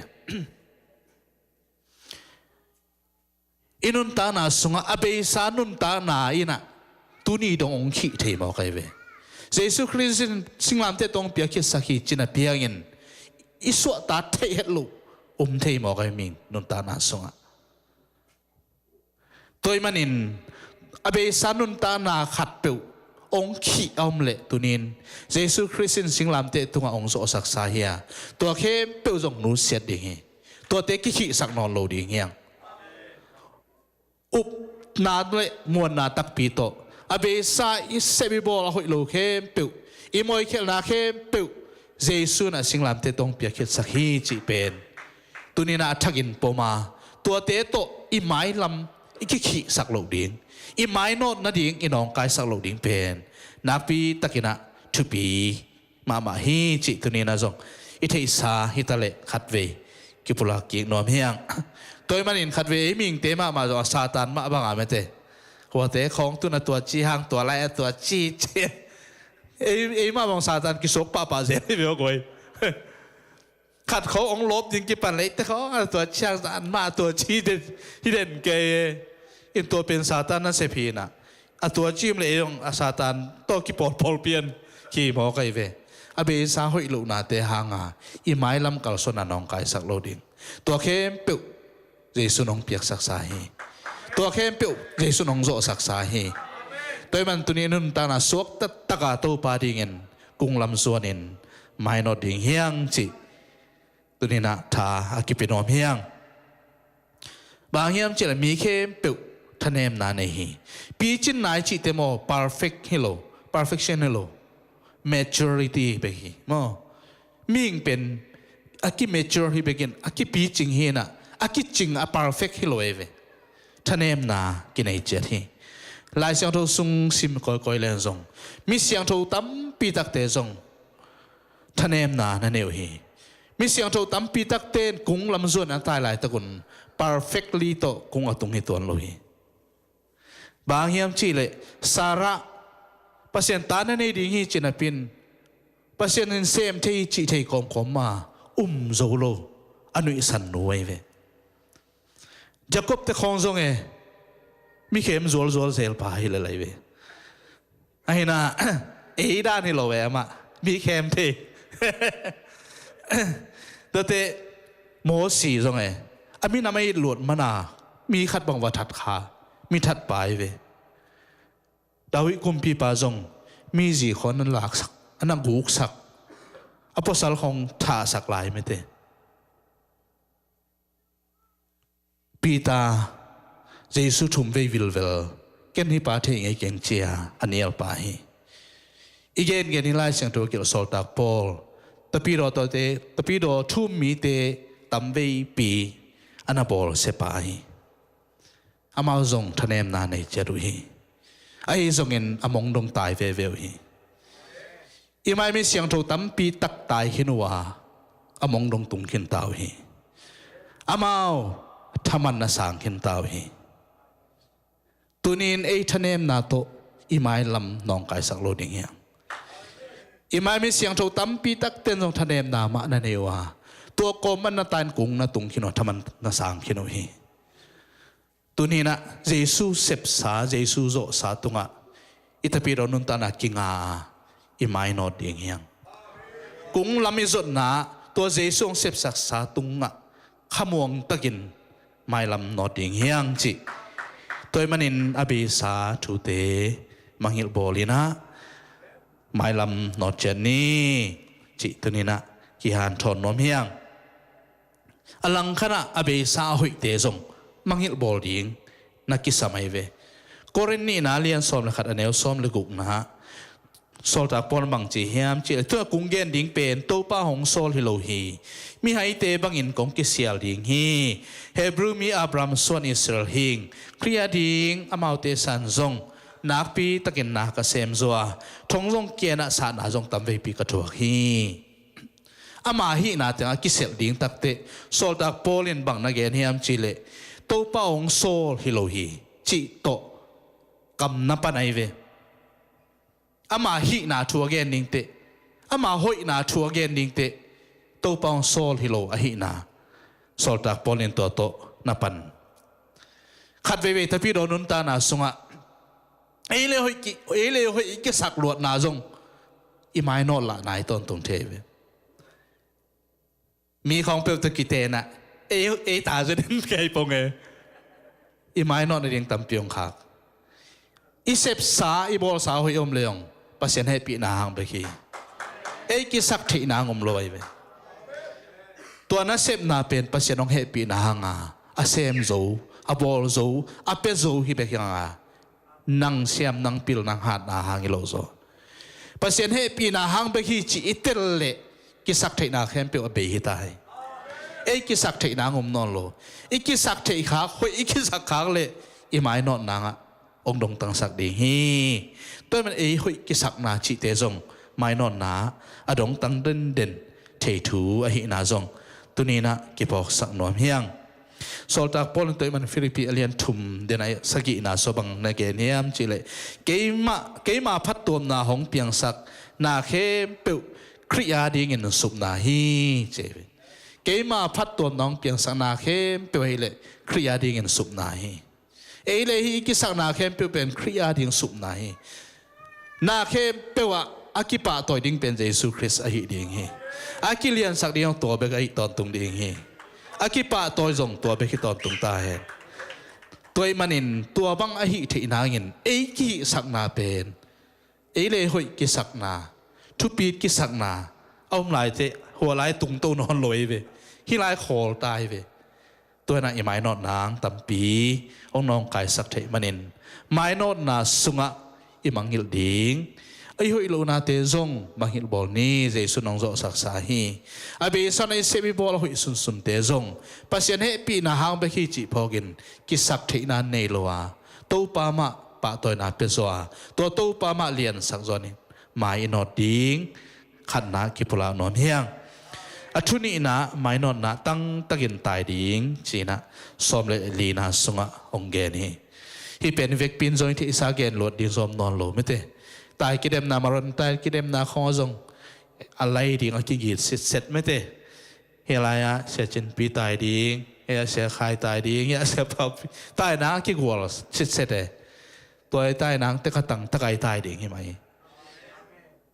I nuntakna sungah a beisa nuntakna in ah tuni dong ong khih thei mawk ahi ve. Jesu Khrist in singlamteh tungah piakkhiatsak hi, ci-in a piangin i suahtak theih het loh om thei mawk ahi ve, mi nuntakna sungah. Tua ahih manin a beisa nuntakna khatpeuh ong khih a om leh, tuni-in Jesu Khrist in singlamteh tungah ong zawhsaksa hi a, tua khempeuh zong nusiat ding hi. Tuate kikhihsak nawn lo ding hi hang. Upna le muanna takpi tawh a beisa i sep i bawl, a hoih lo khempeuh, i moikhelhna khempeuh Jesu in ah singlamteh tungah piakkhiatsak hi cih pen tuni-in ah a thakin pom a, tuate tawh i mailam i kikhihsak loh ding, i mainawt nading i nawngkaisak loh ding pen nakpi takin ah thupi mahmah hi cih tuni-in ah zong i theihsa hi ta leh khatvei kipulak kik nuam hi hang. Tua ahih manin khatvei ei mihingte mahmah zong a Satan mah bang a mete, huate khawng tu-in ah tua ci hang, tua lai-in ah tua ci, ci. Ei, ei mah bang Satan kisuak pahpah zel hi ve aw guai. Khat khawng ong lawp ding kipan leh, eite khawng a tua ci hang, anmah a tua ci den, hi den kei e. In tua pen Satan nasep hi-in ah, a tua ci om leh ei zong a Satan tawh kipawlpawl pian hi mawk ahi ve. A beisa hoih lohnate hanga i mailam kalsuanna nawngkaisak lo ding, tua khempeuh Jesu in ong piaksaksa hi. Tua khempeuh Jesu in ong zawhsaksa hi. Tua ahih manin tuni-in nuntakna suakta taka Topa dingin kunglam zuanin mainawt ding hi hang cih tuni-in ah tha a kipia nuam hi hang. Bang hiam cih leh mi khempeuh thanemna nei hi. Picin nai cihte maw, perfect hi lo, perfection hi lo, maturity bek hi maw. Mihing pen a kimature hi bekin, a kipicing hi-in ah, a kicing, a perfect hi lo ahi ve. Thanemna kinei ciat hi. Lai Siangtho sung sim kawikawi leng zong mi siangtho tampi takte zong thanemna na nei uh hi. Mi siangtho tampi takte in kunglam zuan a tai laitakun perfectly tawh kung a tung hi tuan lo hi. Bang hiam cih leh Sarah Pasian ta na nei ding hi ci napi-in, Pasian in sem thei hi cih thei kawmkawm ma um zo lo, a nuihsan nu ahi ve. Jacob te khawng zong e, mi khem zualzual zel pa hi lel ahi ve. Ahi-in ah ei dan hi lo e amah, mi khem thei. Tuate Mosi zong e, a minam a it luat man a, mi khat bang va that kha, mi that pa ahi ve. David kumpipa zong mi zi khawng a na laksak, a na guksak, a pasal khawng thahsak lai mete. Peter, Jesu thumvei vilvel, ken hih pa thei ngei keng ci-a a nial pa hi. I gengen hi Lai Siangtho kilh Sawltak Paul, tapidaw tawte, tapidaw thu-um mite tamveipi a na bawlsia pa hi. Amau zong thanemna nei ciat uh hi. Ahi zongin a mong dong tai veve uh hi. I mai mi siangtho tampi tak tai khin uh a, a mong dong tung khin ta uh hi. Amau thaman na sang khin ta uh hi. Tuni-in ei thanemna tawh i mailam nawngkaisak lo ding hiam? I mai mi siangtho tampi takten zong thanemna mah na nei uh a, tua kawm man na tain kung na tung khin uh a, thaman na sang khin uh hi. Tuni-in ah Jesu sepsa, Jesu zawhsa tungah i tapidaw nuntakna kinga a, i mainawt ding hiam? Kung lam i zotna, tua Jesu hong sepsaksa tungah khamuang takin mailam nawt ding hiam cih. Tua ahih manin a beisa thute mangngilh bawlin ah, mailam nawt ciat ni, cih tuninah kihanthawn nuam hiang. A langkhatah a beisa a hoihte zong mangilh bawl ding na kisam ahi ve. Korin nihna lian sawm le khat a neu sawm le gukna ah Sawltak Paul in bang ci hiam cih leh, tu-a kong gen ding pen Topa hong sawl hi lo hi. Mihaite bangin kong kisial ding hi. Hebru mi Abraham suan Israel hing, Khrih a ding amaute san zong nakpi takin na ka sem zaw a, thong zong kianah satna zong tamveipi ka thuak hi. Ama hihna tengah kiselh ding takteh Sawltak Paul in bang na gen hiam cih leh, Topa hong sawl hi lo hi, cih tawh kam na pan ahi ve. Ama hihna thu a gen dingteh, ama hoihna thu a gen dingteh, Topa hong sawl hi lo ahihna Sawltak Paul in tua tawh na pan. Khat veivei tapi dawn nuntakna sungah ei le hoih ki, ei le hoih i kisak luatna zong i mainawt lahna i tawntung thei ve. Mi khawng peuh tawh kitenah ei, ei ta zet in kei pong e. I mainawt nading tampi hong khak. I sepsa, i bawlsa hoih om le hong Pasian hehpihna hang bek hi. Ei kisak theihna hang om lo ahi ve. Tua nasepna pen Pasian hong hehpihna hanga a sem zo, a bawl zo, a pia zo hi bek hanga nang siam, nang pil, nang hatna hang hi lo zaw. Pasian hehpihna hang bek hi cih i tel leh kisak theihna khempeuh a bei hi ta hi. Ei kisak theihna hang om nawn lo. I kisak theih khak, hoih i kisak khak leh i mainawtna hangah hong dongtangsak ding hi. Tua ahih manin ei hoih kisakna cihte zong mainawtna a dongtang denden thei thu ahihna zong tuninah kiphawksak nuam hiang. Sawltak Paul in tua ahih manin Philippi a lian thum den a sagihna sua bang na gen hiam cih leh, keima, keima phattuamna hong piangsak na khempeuh Khrih a dingin supna hi, ci hi. Keima phattuamna hong piangsak na khempeuh ahih leh Khrih a dingin supna hi. Ei le hih i kisakna khempeuh pen Khrih a ding supna hi. Na khempeuh ah a kipahtawi ding pen Jesu Khrist ahi ding hi. A kiliansak ding hong tua bek ahi tawntung ding hi. A kipahtawi zong tua bek hi tawntung ta hen. Tua ahih manin tua bang ahi theih nangin ei kihihsakna pen ei le hoih kisakna, thupit kisakna a om laiteh hua lai tungto nawn lo ahi ve. Hih lai khawl ta ahi ve. Tua hinah i mainawtna hang tampi hong nawngkaisak theih manin mainawtna sungah i mangngilh ding, i hoih lohnate zong mangngilh bawl ni. Jesu in hong zawhsaksa hi. A beisa i sep i bawl a hoih sunsunte zong Pasian hehpihna hang bek hi cih phawkin kisak theihna nei lo a, Topa mah pahtawina pia zaw a, tua Topa mah liansak zaw ni. Mai i nawt ding khatna kipulak nuam hiang. A thu nihna mainawtna tangtakin tai ding cinah sawm le lina sungah hong gen hi. Hih pen vekpin zong i theihsa gen luat ding zong om nawn lo mite. Tai kidemna, Maron tai kidemna khawng zong a lai ding a kigit sitset mite. Hih lai-ah Sia Cinpi tai ding, hih ah Sia Khai tai ding, hih ah Sia Paupi taina kigual sitset e. Tua i taina hang tek a tang takai tai ding hi mah hi.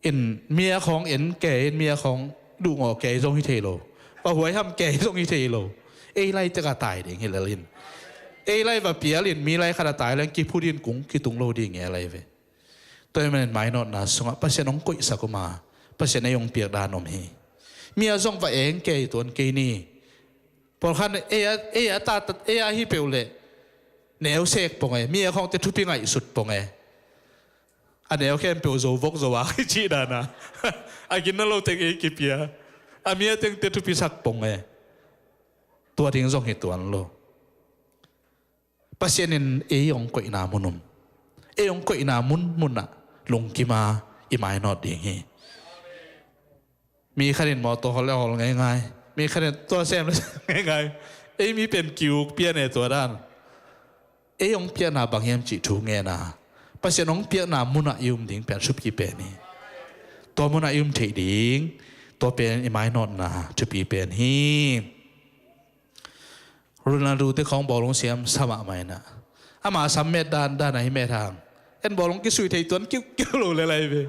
In mi a khawng en kei, in mi a khawng duhngawh kei zong hi thei lo. Va huaiham kei zong hi thei lo. Ei lai tek a tai ding hi lel in. Ei lai va pial in mi lai khat a tai leng kiphut in kung kitung lo ding e lai ve. Tua ahih manin mainawtna sungah Pasian hong koihsak um a, Pasian ei hong piak dan om hi. Mi a zong va eng kei tuan kei ni. Pawlkhat ei a, ei a ta, ei a hi peuh leh neu sek pong e, mi a khawngte thupi ngaihsut pong e. A neu khempeuh zo vok zo a i cih dana a ginna lo teng ei kipia, a mi a tengte thupisak pong e. Tua ding zong hi tuan lo. Pasian in ei hong koihna mun um, ei hong koihna munmunah lungkima i mainawt ding hi. Mi khat in mawtaw hawl le hawl ngeingai, mi khat in tua sem le sem ngeingai. Ei mi pen kiuk pian e tua dan. Ei hong piakna bang hiam cih thu ngen a, Pasian hong piakna munah i um ding pen thupi pen hi. Tua munah i um theih ding, tua pen i mainawtna thupi pen hi. Ronaldo te khawng bawlung siam sa mahmah inah, ama sam met dan dan ahi met hang, en bawlung kisui thei tuan kiukiu lo le lai ve.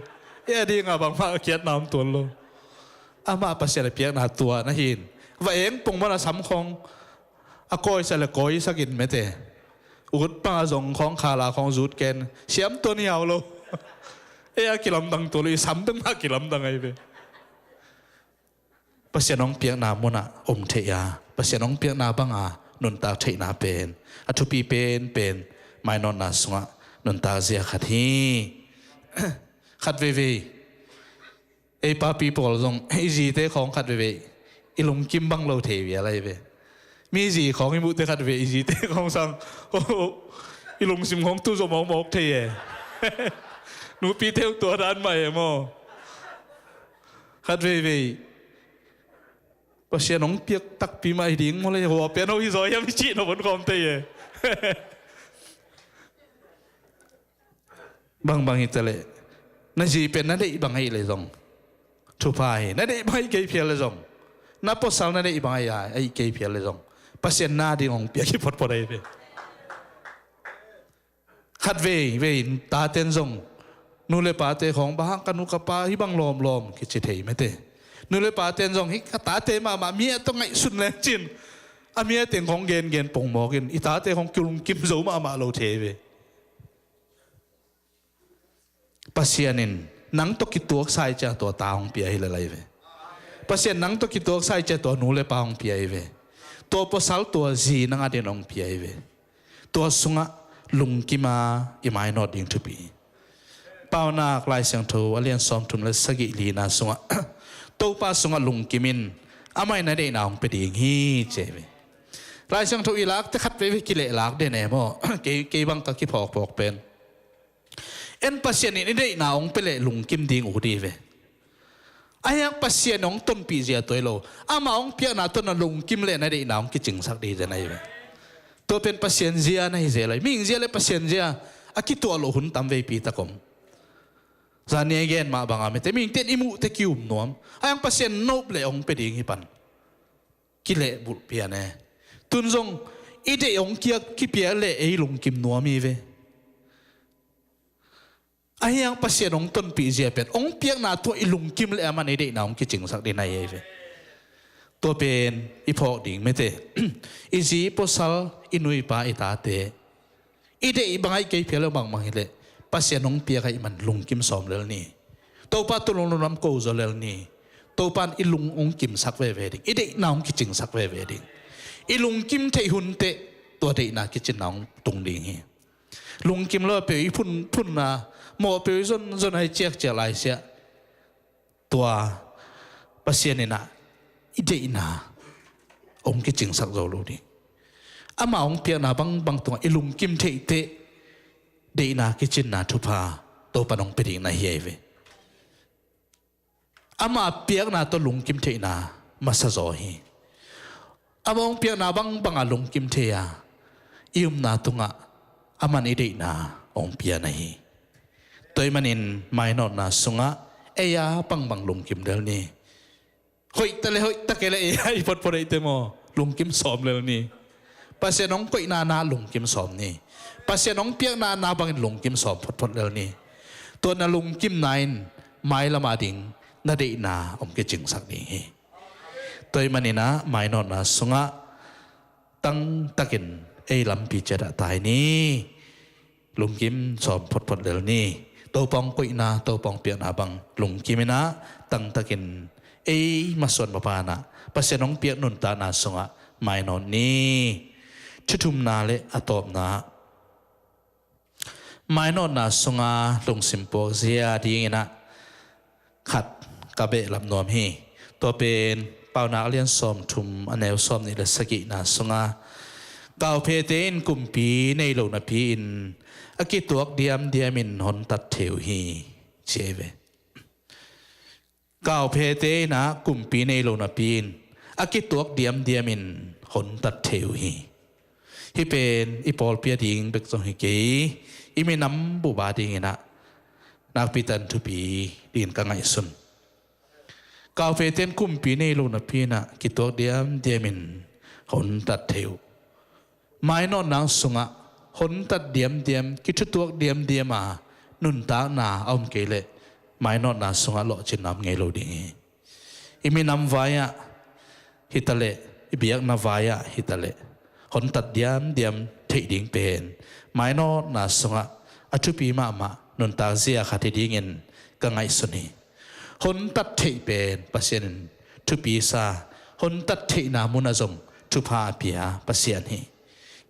E a dinga bangmah a kiatna om tuan lo. Amah Pasian a piakna tua na hin va eng pong mana sam khawng a kawisa le kawisakin mete, ut panga zong khawng khala khawng zut ken siam tuan hiau lo. Ei a kilamdang tua lo i sam bek mah kilamdang ahi ve. Pasian hong piakna munah om theih a, Pasian hong piakna banga nuntak theihna pen a thupi penpen mainawtna sungah nuntak zia khat hi. Khat veivei ei papi pawl zong i zite khawng khat veivei i lungkim bang lo thei vial ahi ve. Mi zi khawng i muhte khat veivei i zite khawng sang i lungsim khawng tu zaw mawkmawk thei e. Nupite uh tua dan mah e maw. Khat veivei Pasian hong piak takpi mah hi ding maw le, hua pian ho hi zaw hiam i cih na vonkhawm thei e. Bangbang hi ta leh na zi pen na deih bang ahi leh zong thupha hi. Na deih bang ahi kei phial leh zong, na pawsal na deih bang ahi, ahi kei phial leh zong Pasian na ding hong piak hi photphot ahi ve. Khat veivei taten zong nu le pate khawng bang hang ka nu ka pa hi bang lawmlawm kici thei mete. Nu le paten zong hi ka tate mahmah mi a tawh ngaihsun leng cin a mi a teng khawng gengen pongmawk in i tate khawng kilungkim zo mahmah lo thei ve. Pasian in nang tawh kituaksa i cia tua ta hong pia hi le lai ve. Pasian nang tawh kituaksa i cia tua nu le pa hong pia hi ve. Tua pawsal tua zi nang adin hong pia hi ve. Tua sungah lungkima i mainawt ding thupi hi. Paunak Lai Siangtho a lian sawmthum le sagih lina sungah Topa sungah lungkim in amah in na deihna hong pia ding hi ci hi ve. Lai Siangtho i lakte khat veivei kileh lak den e maw. Kei, kei bang ka kiphawkphawk pen en Pasian in i deihna hong pia leh lungkim ding uh dih ve. Ahi hang Pasian hong tonpih zia tua hi lo, amah hong piakna tawh na lungkim leh na deihna hong kicingsak dih zen ahi ve. Tua pen Pasian zia na hi zel ahi. Mihing zia le Pasian zia a kituah loh hun tam veipi tak om. Zani a gen mah banga mite mihingte in i muhte kium nuam. Ahi hang Pasian nop leh hong pia ding hi pan kileh bulh pian e. Tun zong i deih hong kiak kipia leh ei lungkim nuam hi ve. Ahi hang Pasian hong tonpih zia pen hong piakna tawh i lungkim leh aman i deihna hong kicingsak dih na hi ve. Tua pen i phawk ding mete. I zi i pawsal, i nu i pa, i tate i deih bang ahi kei phial leh bangbang hi leh Pasian hong piak ahi man lungkim sawm lel ni. Topa tawh lunglunam ko zaw lel ni. Topa in i lung hong kimsak veve ding, i deihna hong kicingsak veve ding. I lungkim theih hun teh tua deihna kicinna hong tung ding hi. Lungkim lo peuh i phun, phunna mawh peuh i zon, zon ahi ciakciak laisiah tua Pasian in ah i deihna hong kicingsak zo lo ding. Amah hong piakna bangbang tungah i lungkim theih teh deihna kicinna thupha Topa in hong pia ding na hi ahi ve. Amah piakna tawh lungkim theihna masa zaw hi. Amah hong piakna bangbanga lungkim thei a, i upna tungah aman i deihna hong pia na hi. Tua ahih manin mainawtna sungah ei a bangbang lungkim lel ni. Hoihta le hoihta kei le ei a i photphot eite maw, lungkim sawm lel ni. Pasian hong koihna na lungkim sawm ni. Pasian hong piakna na bangin lungkim sawm photphot lel ni. Tua na lungkimna in mailama ding na deihna hong kicingsak ding hi. Tua ahih manin ah mainawtna sungah tangtakin ei lampi ciat ah tai ni. Lungkim sawm photphot lel ni. Topa hong koihna, Topa hong piakna bang lungkim in ah tangtakin ei masuan mapan ah Pasian hong piak nuntakna sungah mainawt ni. Thuthumna le a tawpna, mainawtna sunga lungsim puak zia dingin ah khat ka behlap nuam hi. Tua pen Paunak a lian sawmthum a neu sawmnih le sagihna sunga kauphete in kumpi nei lo napi-in a kituak diamdiamin hontat thei uh hi, ci ahi ve. Kauphete in ah kumpi nei lo napi-in a kituak diamdiamin hontat thei uh hi. Hih pen i pawlpi a ding bek zong hi kei, i minam bup a dingin ah nakpi takin thupi dingin ka ngaihsun. Kauphete in kumpi nei lo napi-in ah kituak diamdiamin hontat thei uh. Mainawtna sungah hontat diamdiam, kithutuak diamdiam a nuntakna a om kei leh mainawtna sungah lawhcinna om ngei lo ding hi. I minam vai-ah hi ta leh, i biakna vai-ah hi ta leh hontat diamdiam theih ding pen mainawtna sungah a thupi mahmah nuntak zia khat hi dingin ka ngaihsun hi. Hontat theih pen Pasian in thupi sa, hontat theihna munah zong thupha a pia Pasian hi.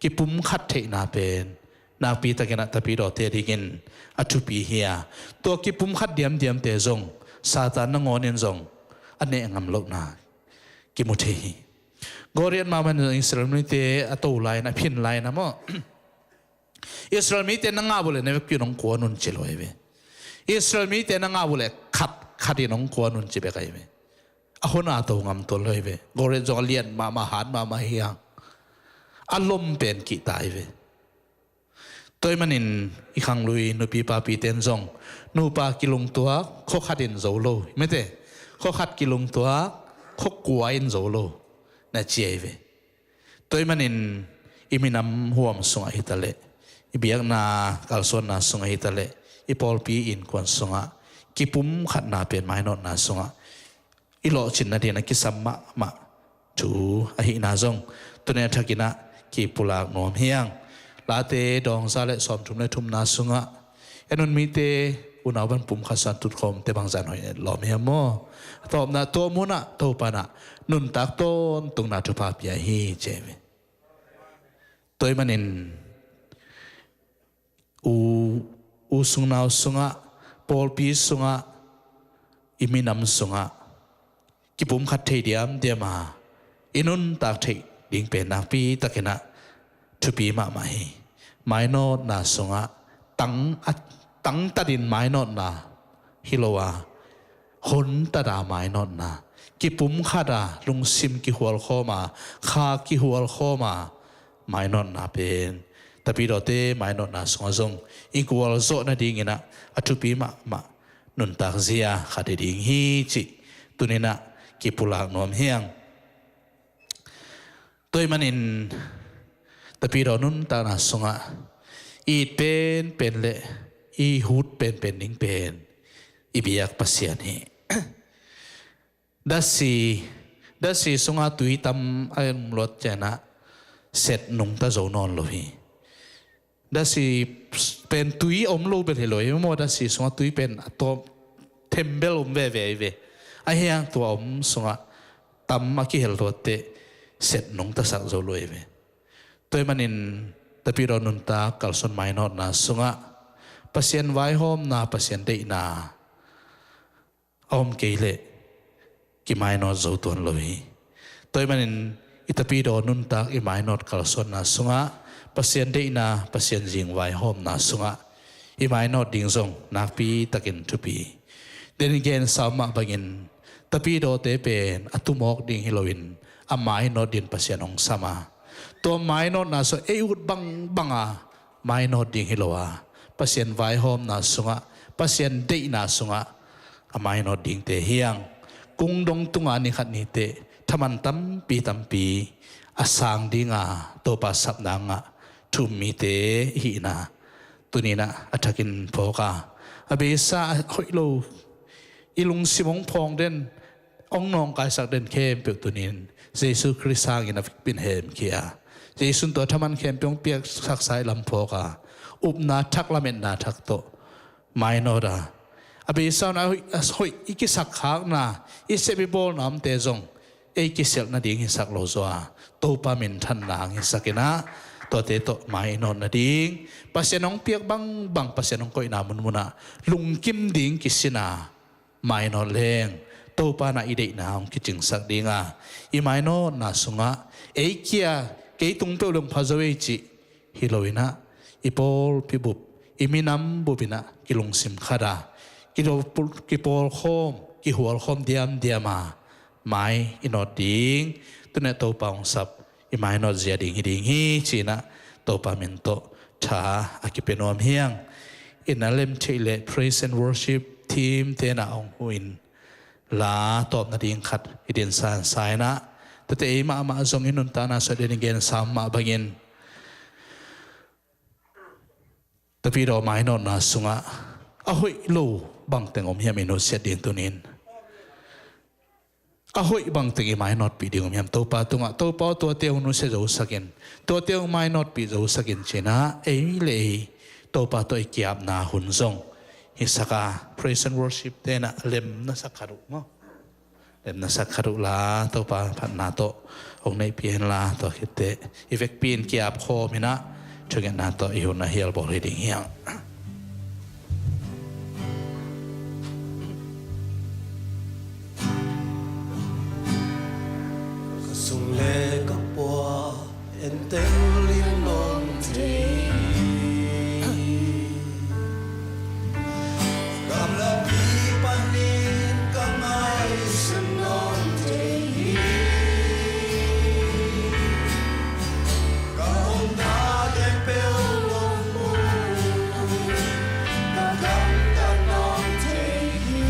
Kipumkhat theihna pen nakpi takin a tapidawte dingin a thupi hi a, tua kipumkhat diamdiamte zong Satan nangawnin zong a neh ngam lohna kimu thei hi. Goliath mahmah in zong Israel mite a to lai-in, a phin lai-in a maw, Israel mite na ngah uh leh na vekpi-in hong kuan un ci lo hi ve. Israel mite na ngah uh leh khat khatin hong kuan un ci bek ahi ve. A hon a to ngam tuan lo hi ve. Goliath zong a lian mahmah, hat mahmah hi hang, a lom pen kihta hi ve. Tua ahih manin i khanglui nupi papite in zong nupa kilungtuak khua khatin zo lo, mete, khua khat kilungtuak khua kua-in zo lo na ci ahi ve. Tua ahih manin i minam huam sungah hi taleh, i biakna kalsuanna sungah hi taleh, i pawlpi innkuan sungah kipumkhatna pen mainawtna sungah i lawhcinna dingin a kisam mahmah thu ahihna zong tuni a thakin ah kipulak nuam hi hang. Late dawng za le sawmthum le thumna sungah, en un, mite unau ban pumkhat sungah tutkhawmte bangzah in hoih lawm hiam maw? A tawpna, tua munah Topa in ah nuntak tawntungna thupha pia hi ci hi ve. Tua ahih manin u, u sung nau sungah, pawlpi sungah, i minam sungah kipumkhat thei diamdiam a, i nuntak theih ding pen nakpi takin ah thupi mahmah hi. Mainawtna sungah tang a, tangtatin mainawtna hi lo a, hontat a mainawtna, kipumkhat a, lungsim kihualkhawm a, kha kihualkhawm a mainawtna pen tapidawte mainawtna sungah zong i gualzawh nadingin ah a thupi mahmah nuntak zia khat hi ding hi cih tuni in ah kipulak nuam hi hang. Tua ahih manin tapidaw nuntakna sungah i it penpen le i hut penpen ding pen i biak Pasian hi. Dasi, dasi sungah tui tam a om luat ciangin ah set nungta zo nawn lo hi. Dasi pen tui om lo bel hi lo hi maw, dasi sungah tui pen a tawm thembel om veve hi ve. Ahi hang tua om sungah tam a kihel luat teh set nungtasak zo lo hi ve. Tua ahih manin tapidaw nuntak kalsuan mainawtna sungah Pasian vaihawmna, Pasian deihna a om kei leh kimainawt zo tuan lo hi. Tua ahih manin i tapidaw nuntak i mainawt kalsuanna sungah, Pasian deihna, Pasian zing vaihawmna sungah i mainawt ding zong nakpi takin thupi. Denin gensa mah bangin tapidawte pen a tumawk ding hi loin a mainawt dingin Pasian hong sam a, tua mainawtna sungah ei ut bangbang a mainawt ding hi lo a, Pasian vaihawmna sungah, Pasian deihna sungah a mainawt dingte hi hang. Kungdong tungah ni khat ni teh thaman tampi tampi a sang ding a, Topa sapna ngah thu-um mite i hihna tuni in ah a thakin phawk a, a beisa a hoih lo, i lungsim hong phawng den, hong nawngkaisak den khempeuh tuni in Jesu Khrist hangin a vekpi-in hemkhia a, Jesu in tua thaman khempeuh hong piaksaksa i lam phawk a, upna thak, lametna thak tawh mainawt a, a beisa un a hoih, a hoih i kisakkhakna, i sep i bawlna omte zong ei kisialh nading hisak lo zaw a, Topa minthanna hong hisak in ah, tuate tawh mainawt nading, Pasian hong piak bangbang, Pasian hong koihna munmun ah lungkim ding kisin a, mainawt leng Topa in ah i deihna hong kicingsak ding a, i mainawtna sungah ei kia, kei tung peuh leng pha zo ei cih hi loin ah, i pawlpi bup, i minam bup in ah kilungsim khat a, kido-, kipawlkhawm, kihualkhawm diamdiam a mai i nawt ding, tuni a Topa hong sap i mainawt zia ding hi ding hi ci-in ah Topa min tawh tha a kipia nuam hi hang. In a lem theih leh praise and worship team te in ah hong hu in, la tawp nading khat i din sansa in ah, tuate ei mahmah zong i nuntakna sungah denin gensa mah bangin, tapidaw mainawtna sungah a hoih lo bangteng om hiam i nusiat ding tuni in. A hoih bangteng i mainawtpih ding om hiam Topa tungah, Topa aw, tuate hong nusia zosak in, tuate hong mainawtpih zosak in ci-in ah, ei le ei Topa tawh i ki-apna hun zong Hi saka praise and worship te na lem na sak khat uh maw. Lem na sak khat uh la, Topa phatna tawh hong neihpih hen la, tua khit teh i vekpi in kiap khawm hi na, thungetna tawh i hun a hial bawl hi ding hi hang. Ka sung le ka pua en tel in om thei hi. Gamlapi panin ka ngaihsun om thei hi. Ka omna khempeuh om uh, ka gamtat om thei hi.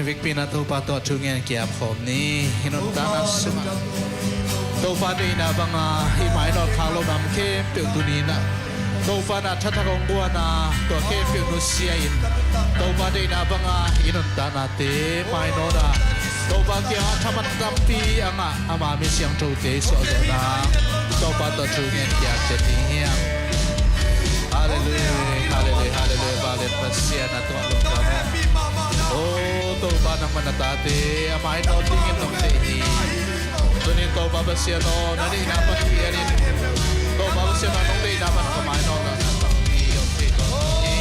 Vekpi in a Topa tawh thu ngen kiap khawm ni. Hih nuntakna sungah Topa deihna banga i mainawt khak lo nam khempeuh tuni-in ah Topa na thathak hong guan a, tua khempeuh nusia in Topa deihna banga i nuntaknate mainawt a, Topa kiangah thaman tampi a ngah ama mi siangthote i suahzawhna Topa tawh thu ngen kiak ciat ding hiam? Halleluiah, halleluiah, halleluiah. Vanglian Pasian a tungah lungdam. O Topa, nangmah na tate a mainawt dingin nong deih hi. Tunin Topa Pasian aw, na deihna pan pianin, Topa Pasian aw, nong deihna pan ka mainawtna na tampi om thei tuan hi.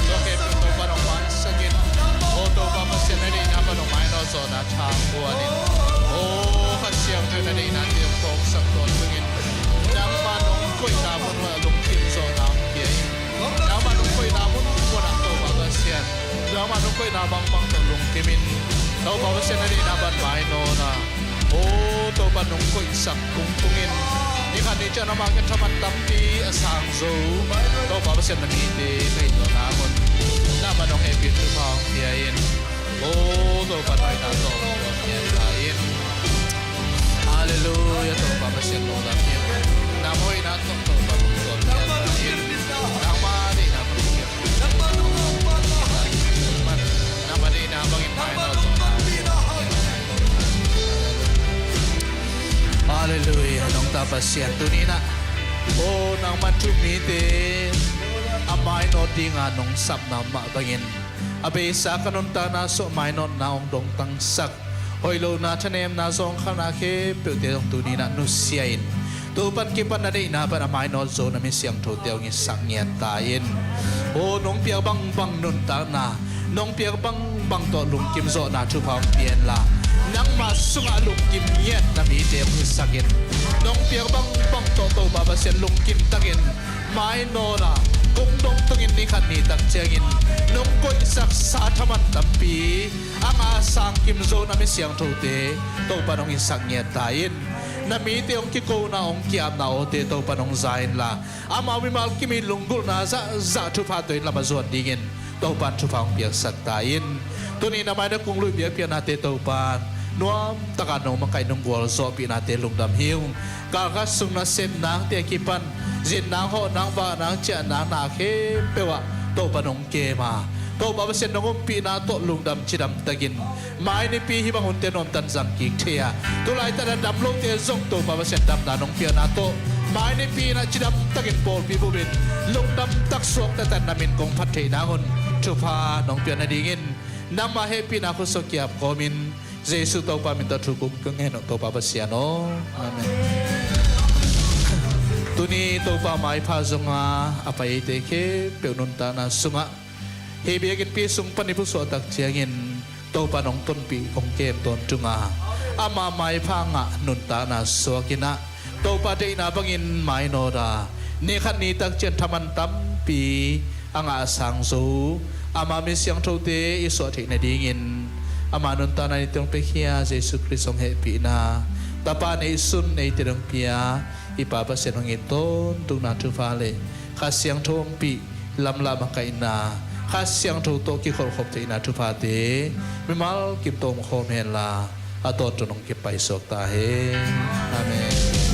Tua khempeuh Topa nong mansak in. O Topa Pasian, na deihna pan nong mainawt zawhna thang guanin, o Kha Siangtho in na deihnate hong phawksak tuan tungin, nangmah nong koihna mun ah lungkim zawhna hong pia in. Nangmah nong koihna mun mun ah Topa Pasian, nangmah nong koihna bangbang tawh lungkimin, Topa Pasian, na deihna pan mainawt a, o Topa, nong koihsak kungkungin, ni khat ni ciang nangmah kiang thaman tampi a sang zo Topa Pasian, na mite ngaihtuahna mun nangmah nong hehpih thupha hong pia in. O Topa, hoihna tawh tuam ngen ta in. Halleluiah, Topa Pasian lungdam hi. Nangmah hoihna tawh Topa lungdam ngen ta in. Nangmah deihna bangin, nangmah deihna bangin mainawt zawhna. Halleluiah, nong ta Pasian, tuni-in ah, o nangmah thu mite a mainawt dinga nong sapna mah bangin, a beisa ka nuntakna sungah mainawtna hong dongtangsak, hoih lohna, thanemna, zawngkhalna khempeuhte zong tuni-in ah nusia in, tu pan kipan na deihna pan a mainawt zo na mi siangthote hong hisak ngiat ta in. O nong piak bangbang nuntakna, nong piak bangbang tawh lungkim zawhna thupha hong pia inla, nangmah sungah lungkim ngiat na mite hong hisak in. Nong piak bangbang tawh Topa Pasian lungkim takin mainawt a, kung dong tungin ni khat ni tak ciangin nong koihsaksa thaman tampi a ngah a sang kim zo na mi siangthote Topa nong hisak ngiat ta in. Na mite hong kikona, hong ki-apna awte Topa nong za inla, amau mimal kim i lunggulhna zahzah thupha tawh in lam a zuan dingin Topa in thupha hong piaksak ta in. Tuni na mai na kung luih biakpiaknate Topa in nuamtaka nong makaih, nong gualzawhpihnate lungdam hi ung. Kalkhat sung nasep nangte a kipan zin nang, hawh nang, vak nang, ciah nang na khempeuh ah Topa nong kem a, Topa Pasian nong ompihna tawh lungdam cidam takin, mai nipi hih bang hunte nuamtan zang kik thei a, tulaitak a dam lote zong Topa Pasian damna nong piakna tawh mai nipi in ah cidam takin pawlpi bupin lungdam tak suakta tan na min kong phat theih nang un thupha nong piak nadingin nangmah hehpihna khutsuk kiap kawmin Jesuh Topa min tawh thu kong ngen uh, Topa Pasian aw. Amen. Tuni Topa maipha zonga a pai eite khempeuh nuntakna sungah hih biakinnpi sung pan i pusuah tak ciangin Topa nong tonpih, hong kem tawntung a, ama maipha ngah nuntakna suak in ah Topa deihna bangin mainawt a, ni khat ni tak ciang thaman tampi a ngah a sang zo ama mi siangthote i suah theih nadingin ama nuntakna eite hong piakhia Jesuh Khrist hong hehpihna, Tapa neihsun eite hong pia i Pa Pasian hong it tawntungna thupha le Kha Siangtho ompih, lamlah makaihna, Kha Siangtho tawh kikholhkhop theihna thuphate mimal kim tawh om khawm henla, a tawntung hong kipaisuak ta hen. Amen.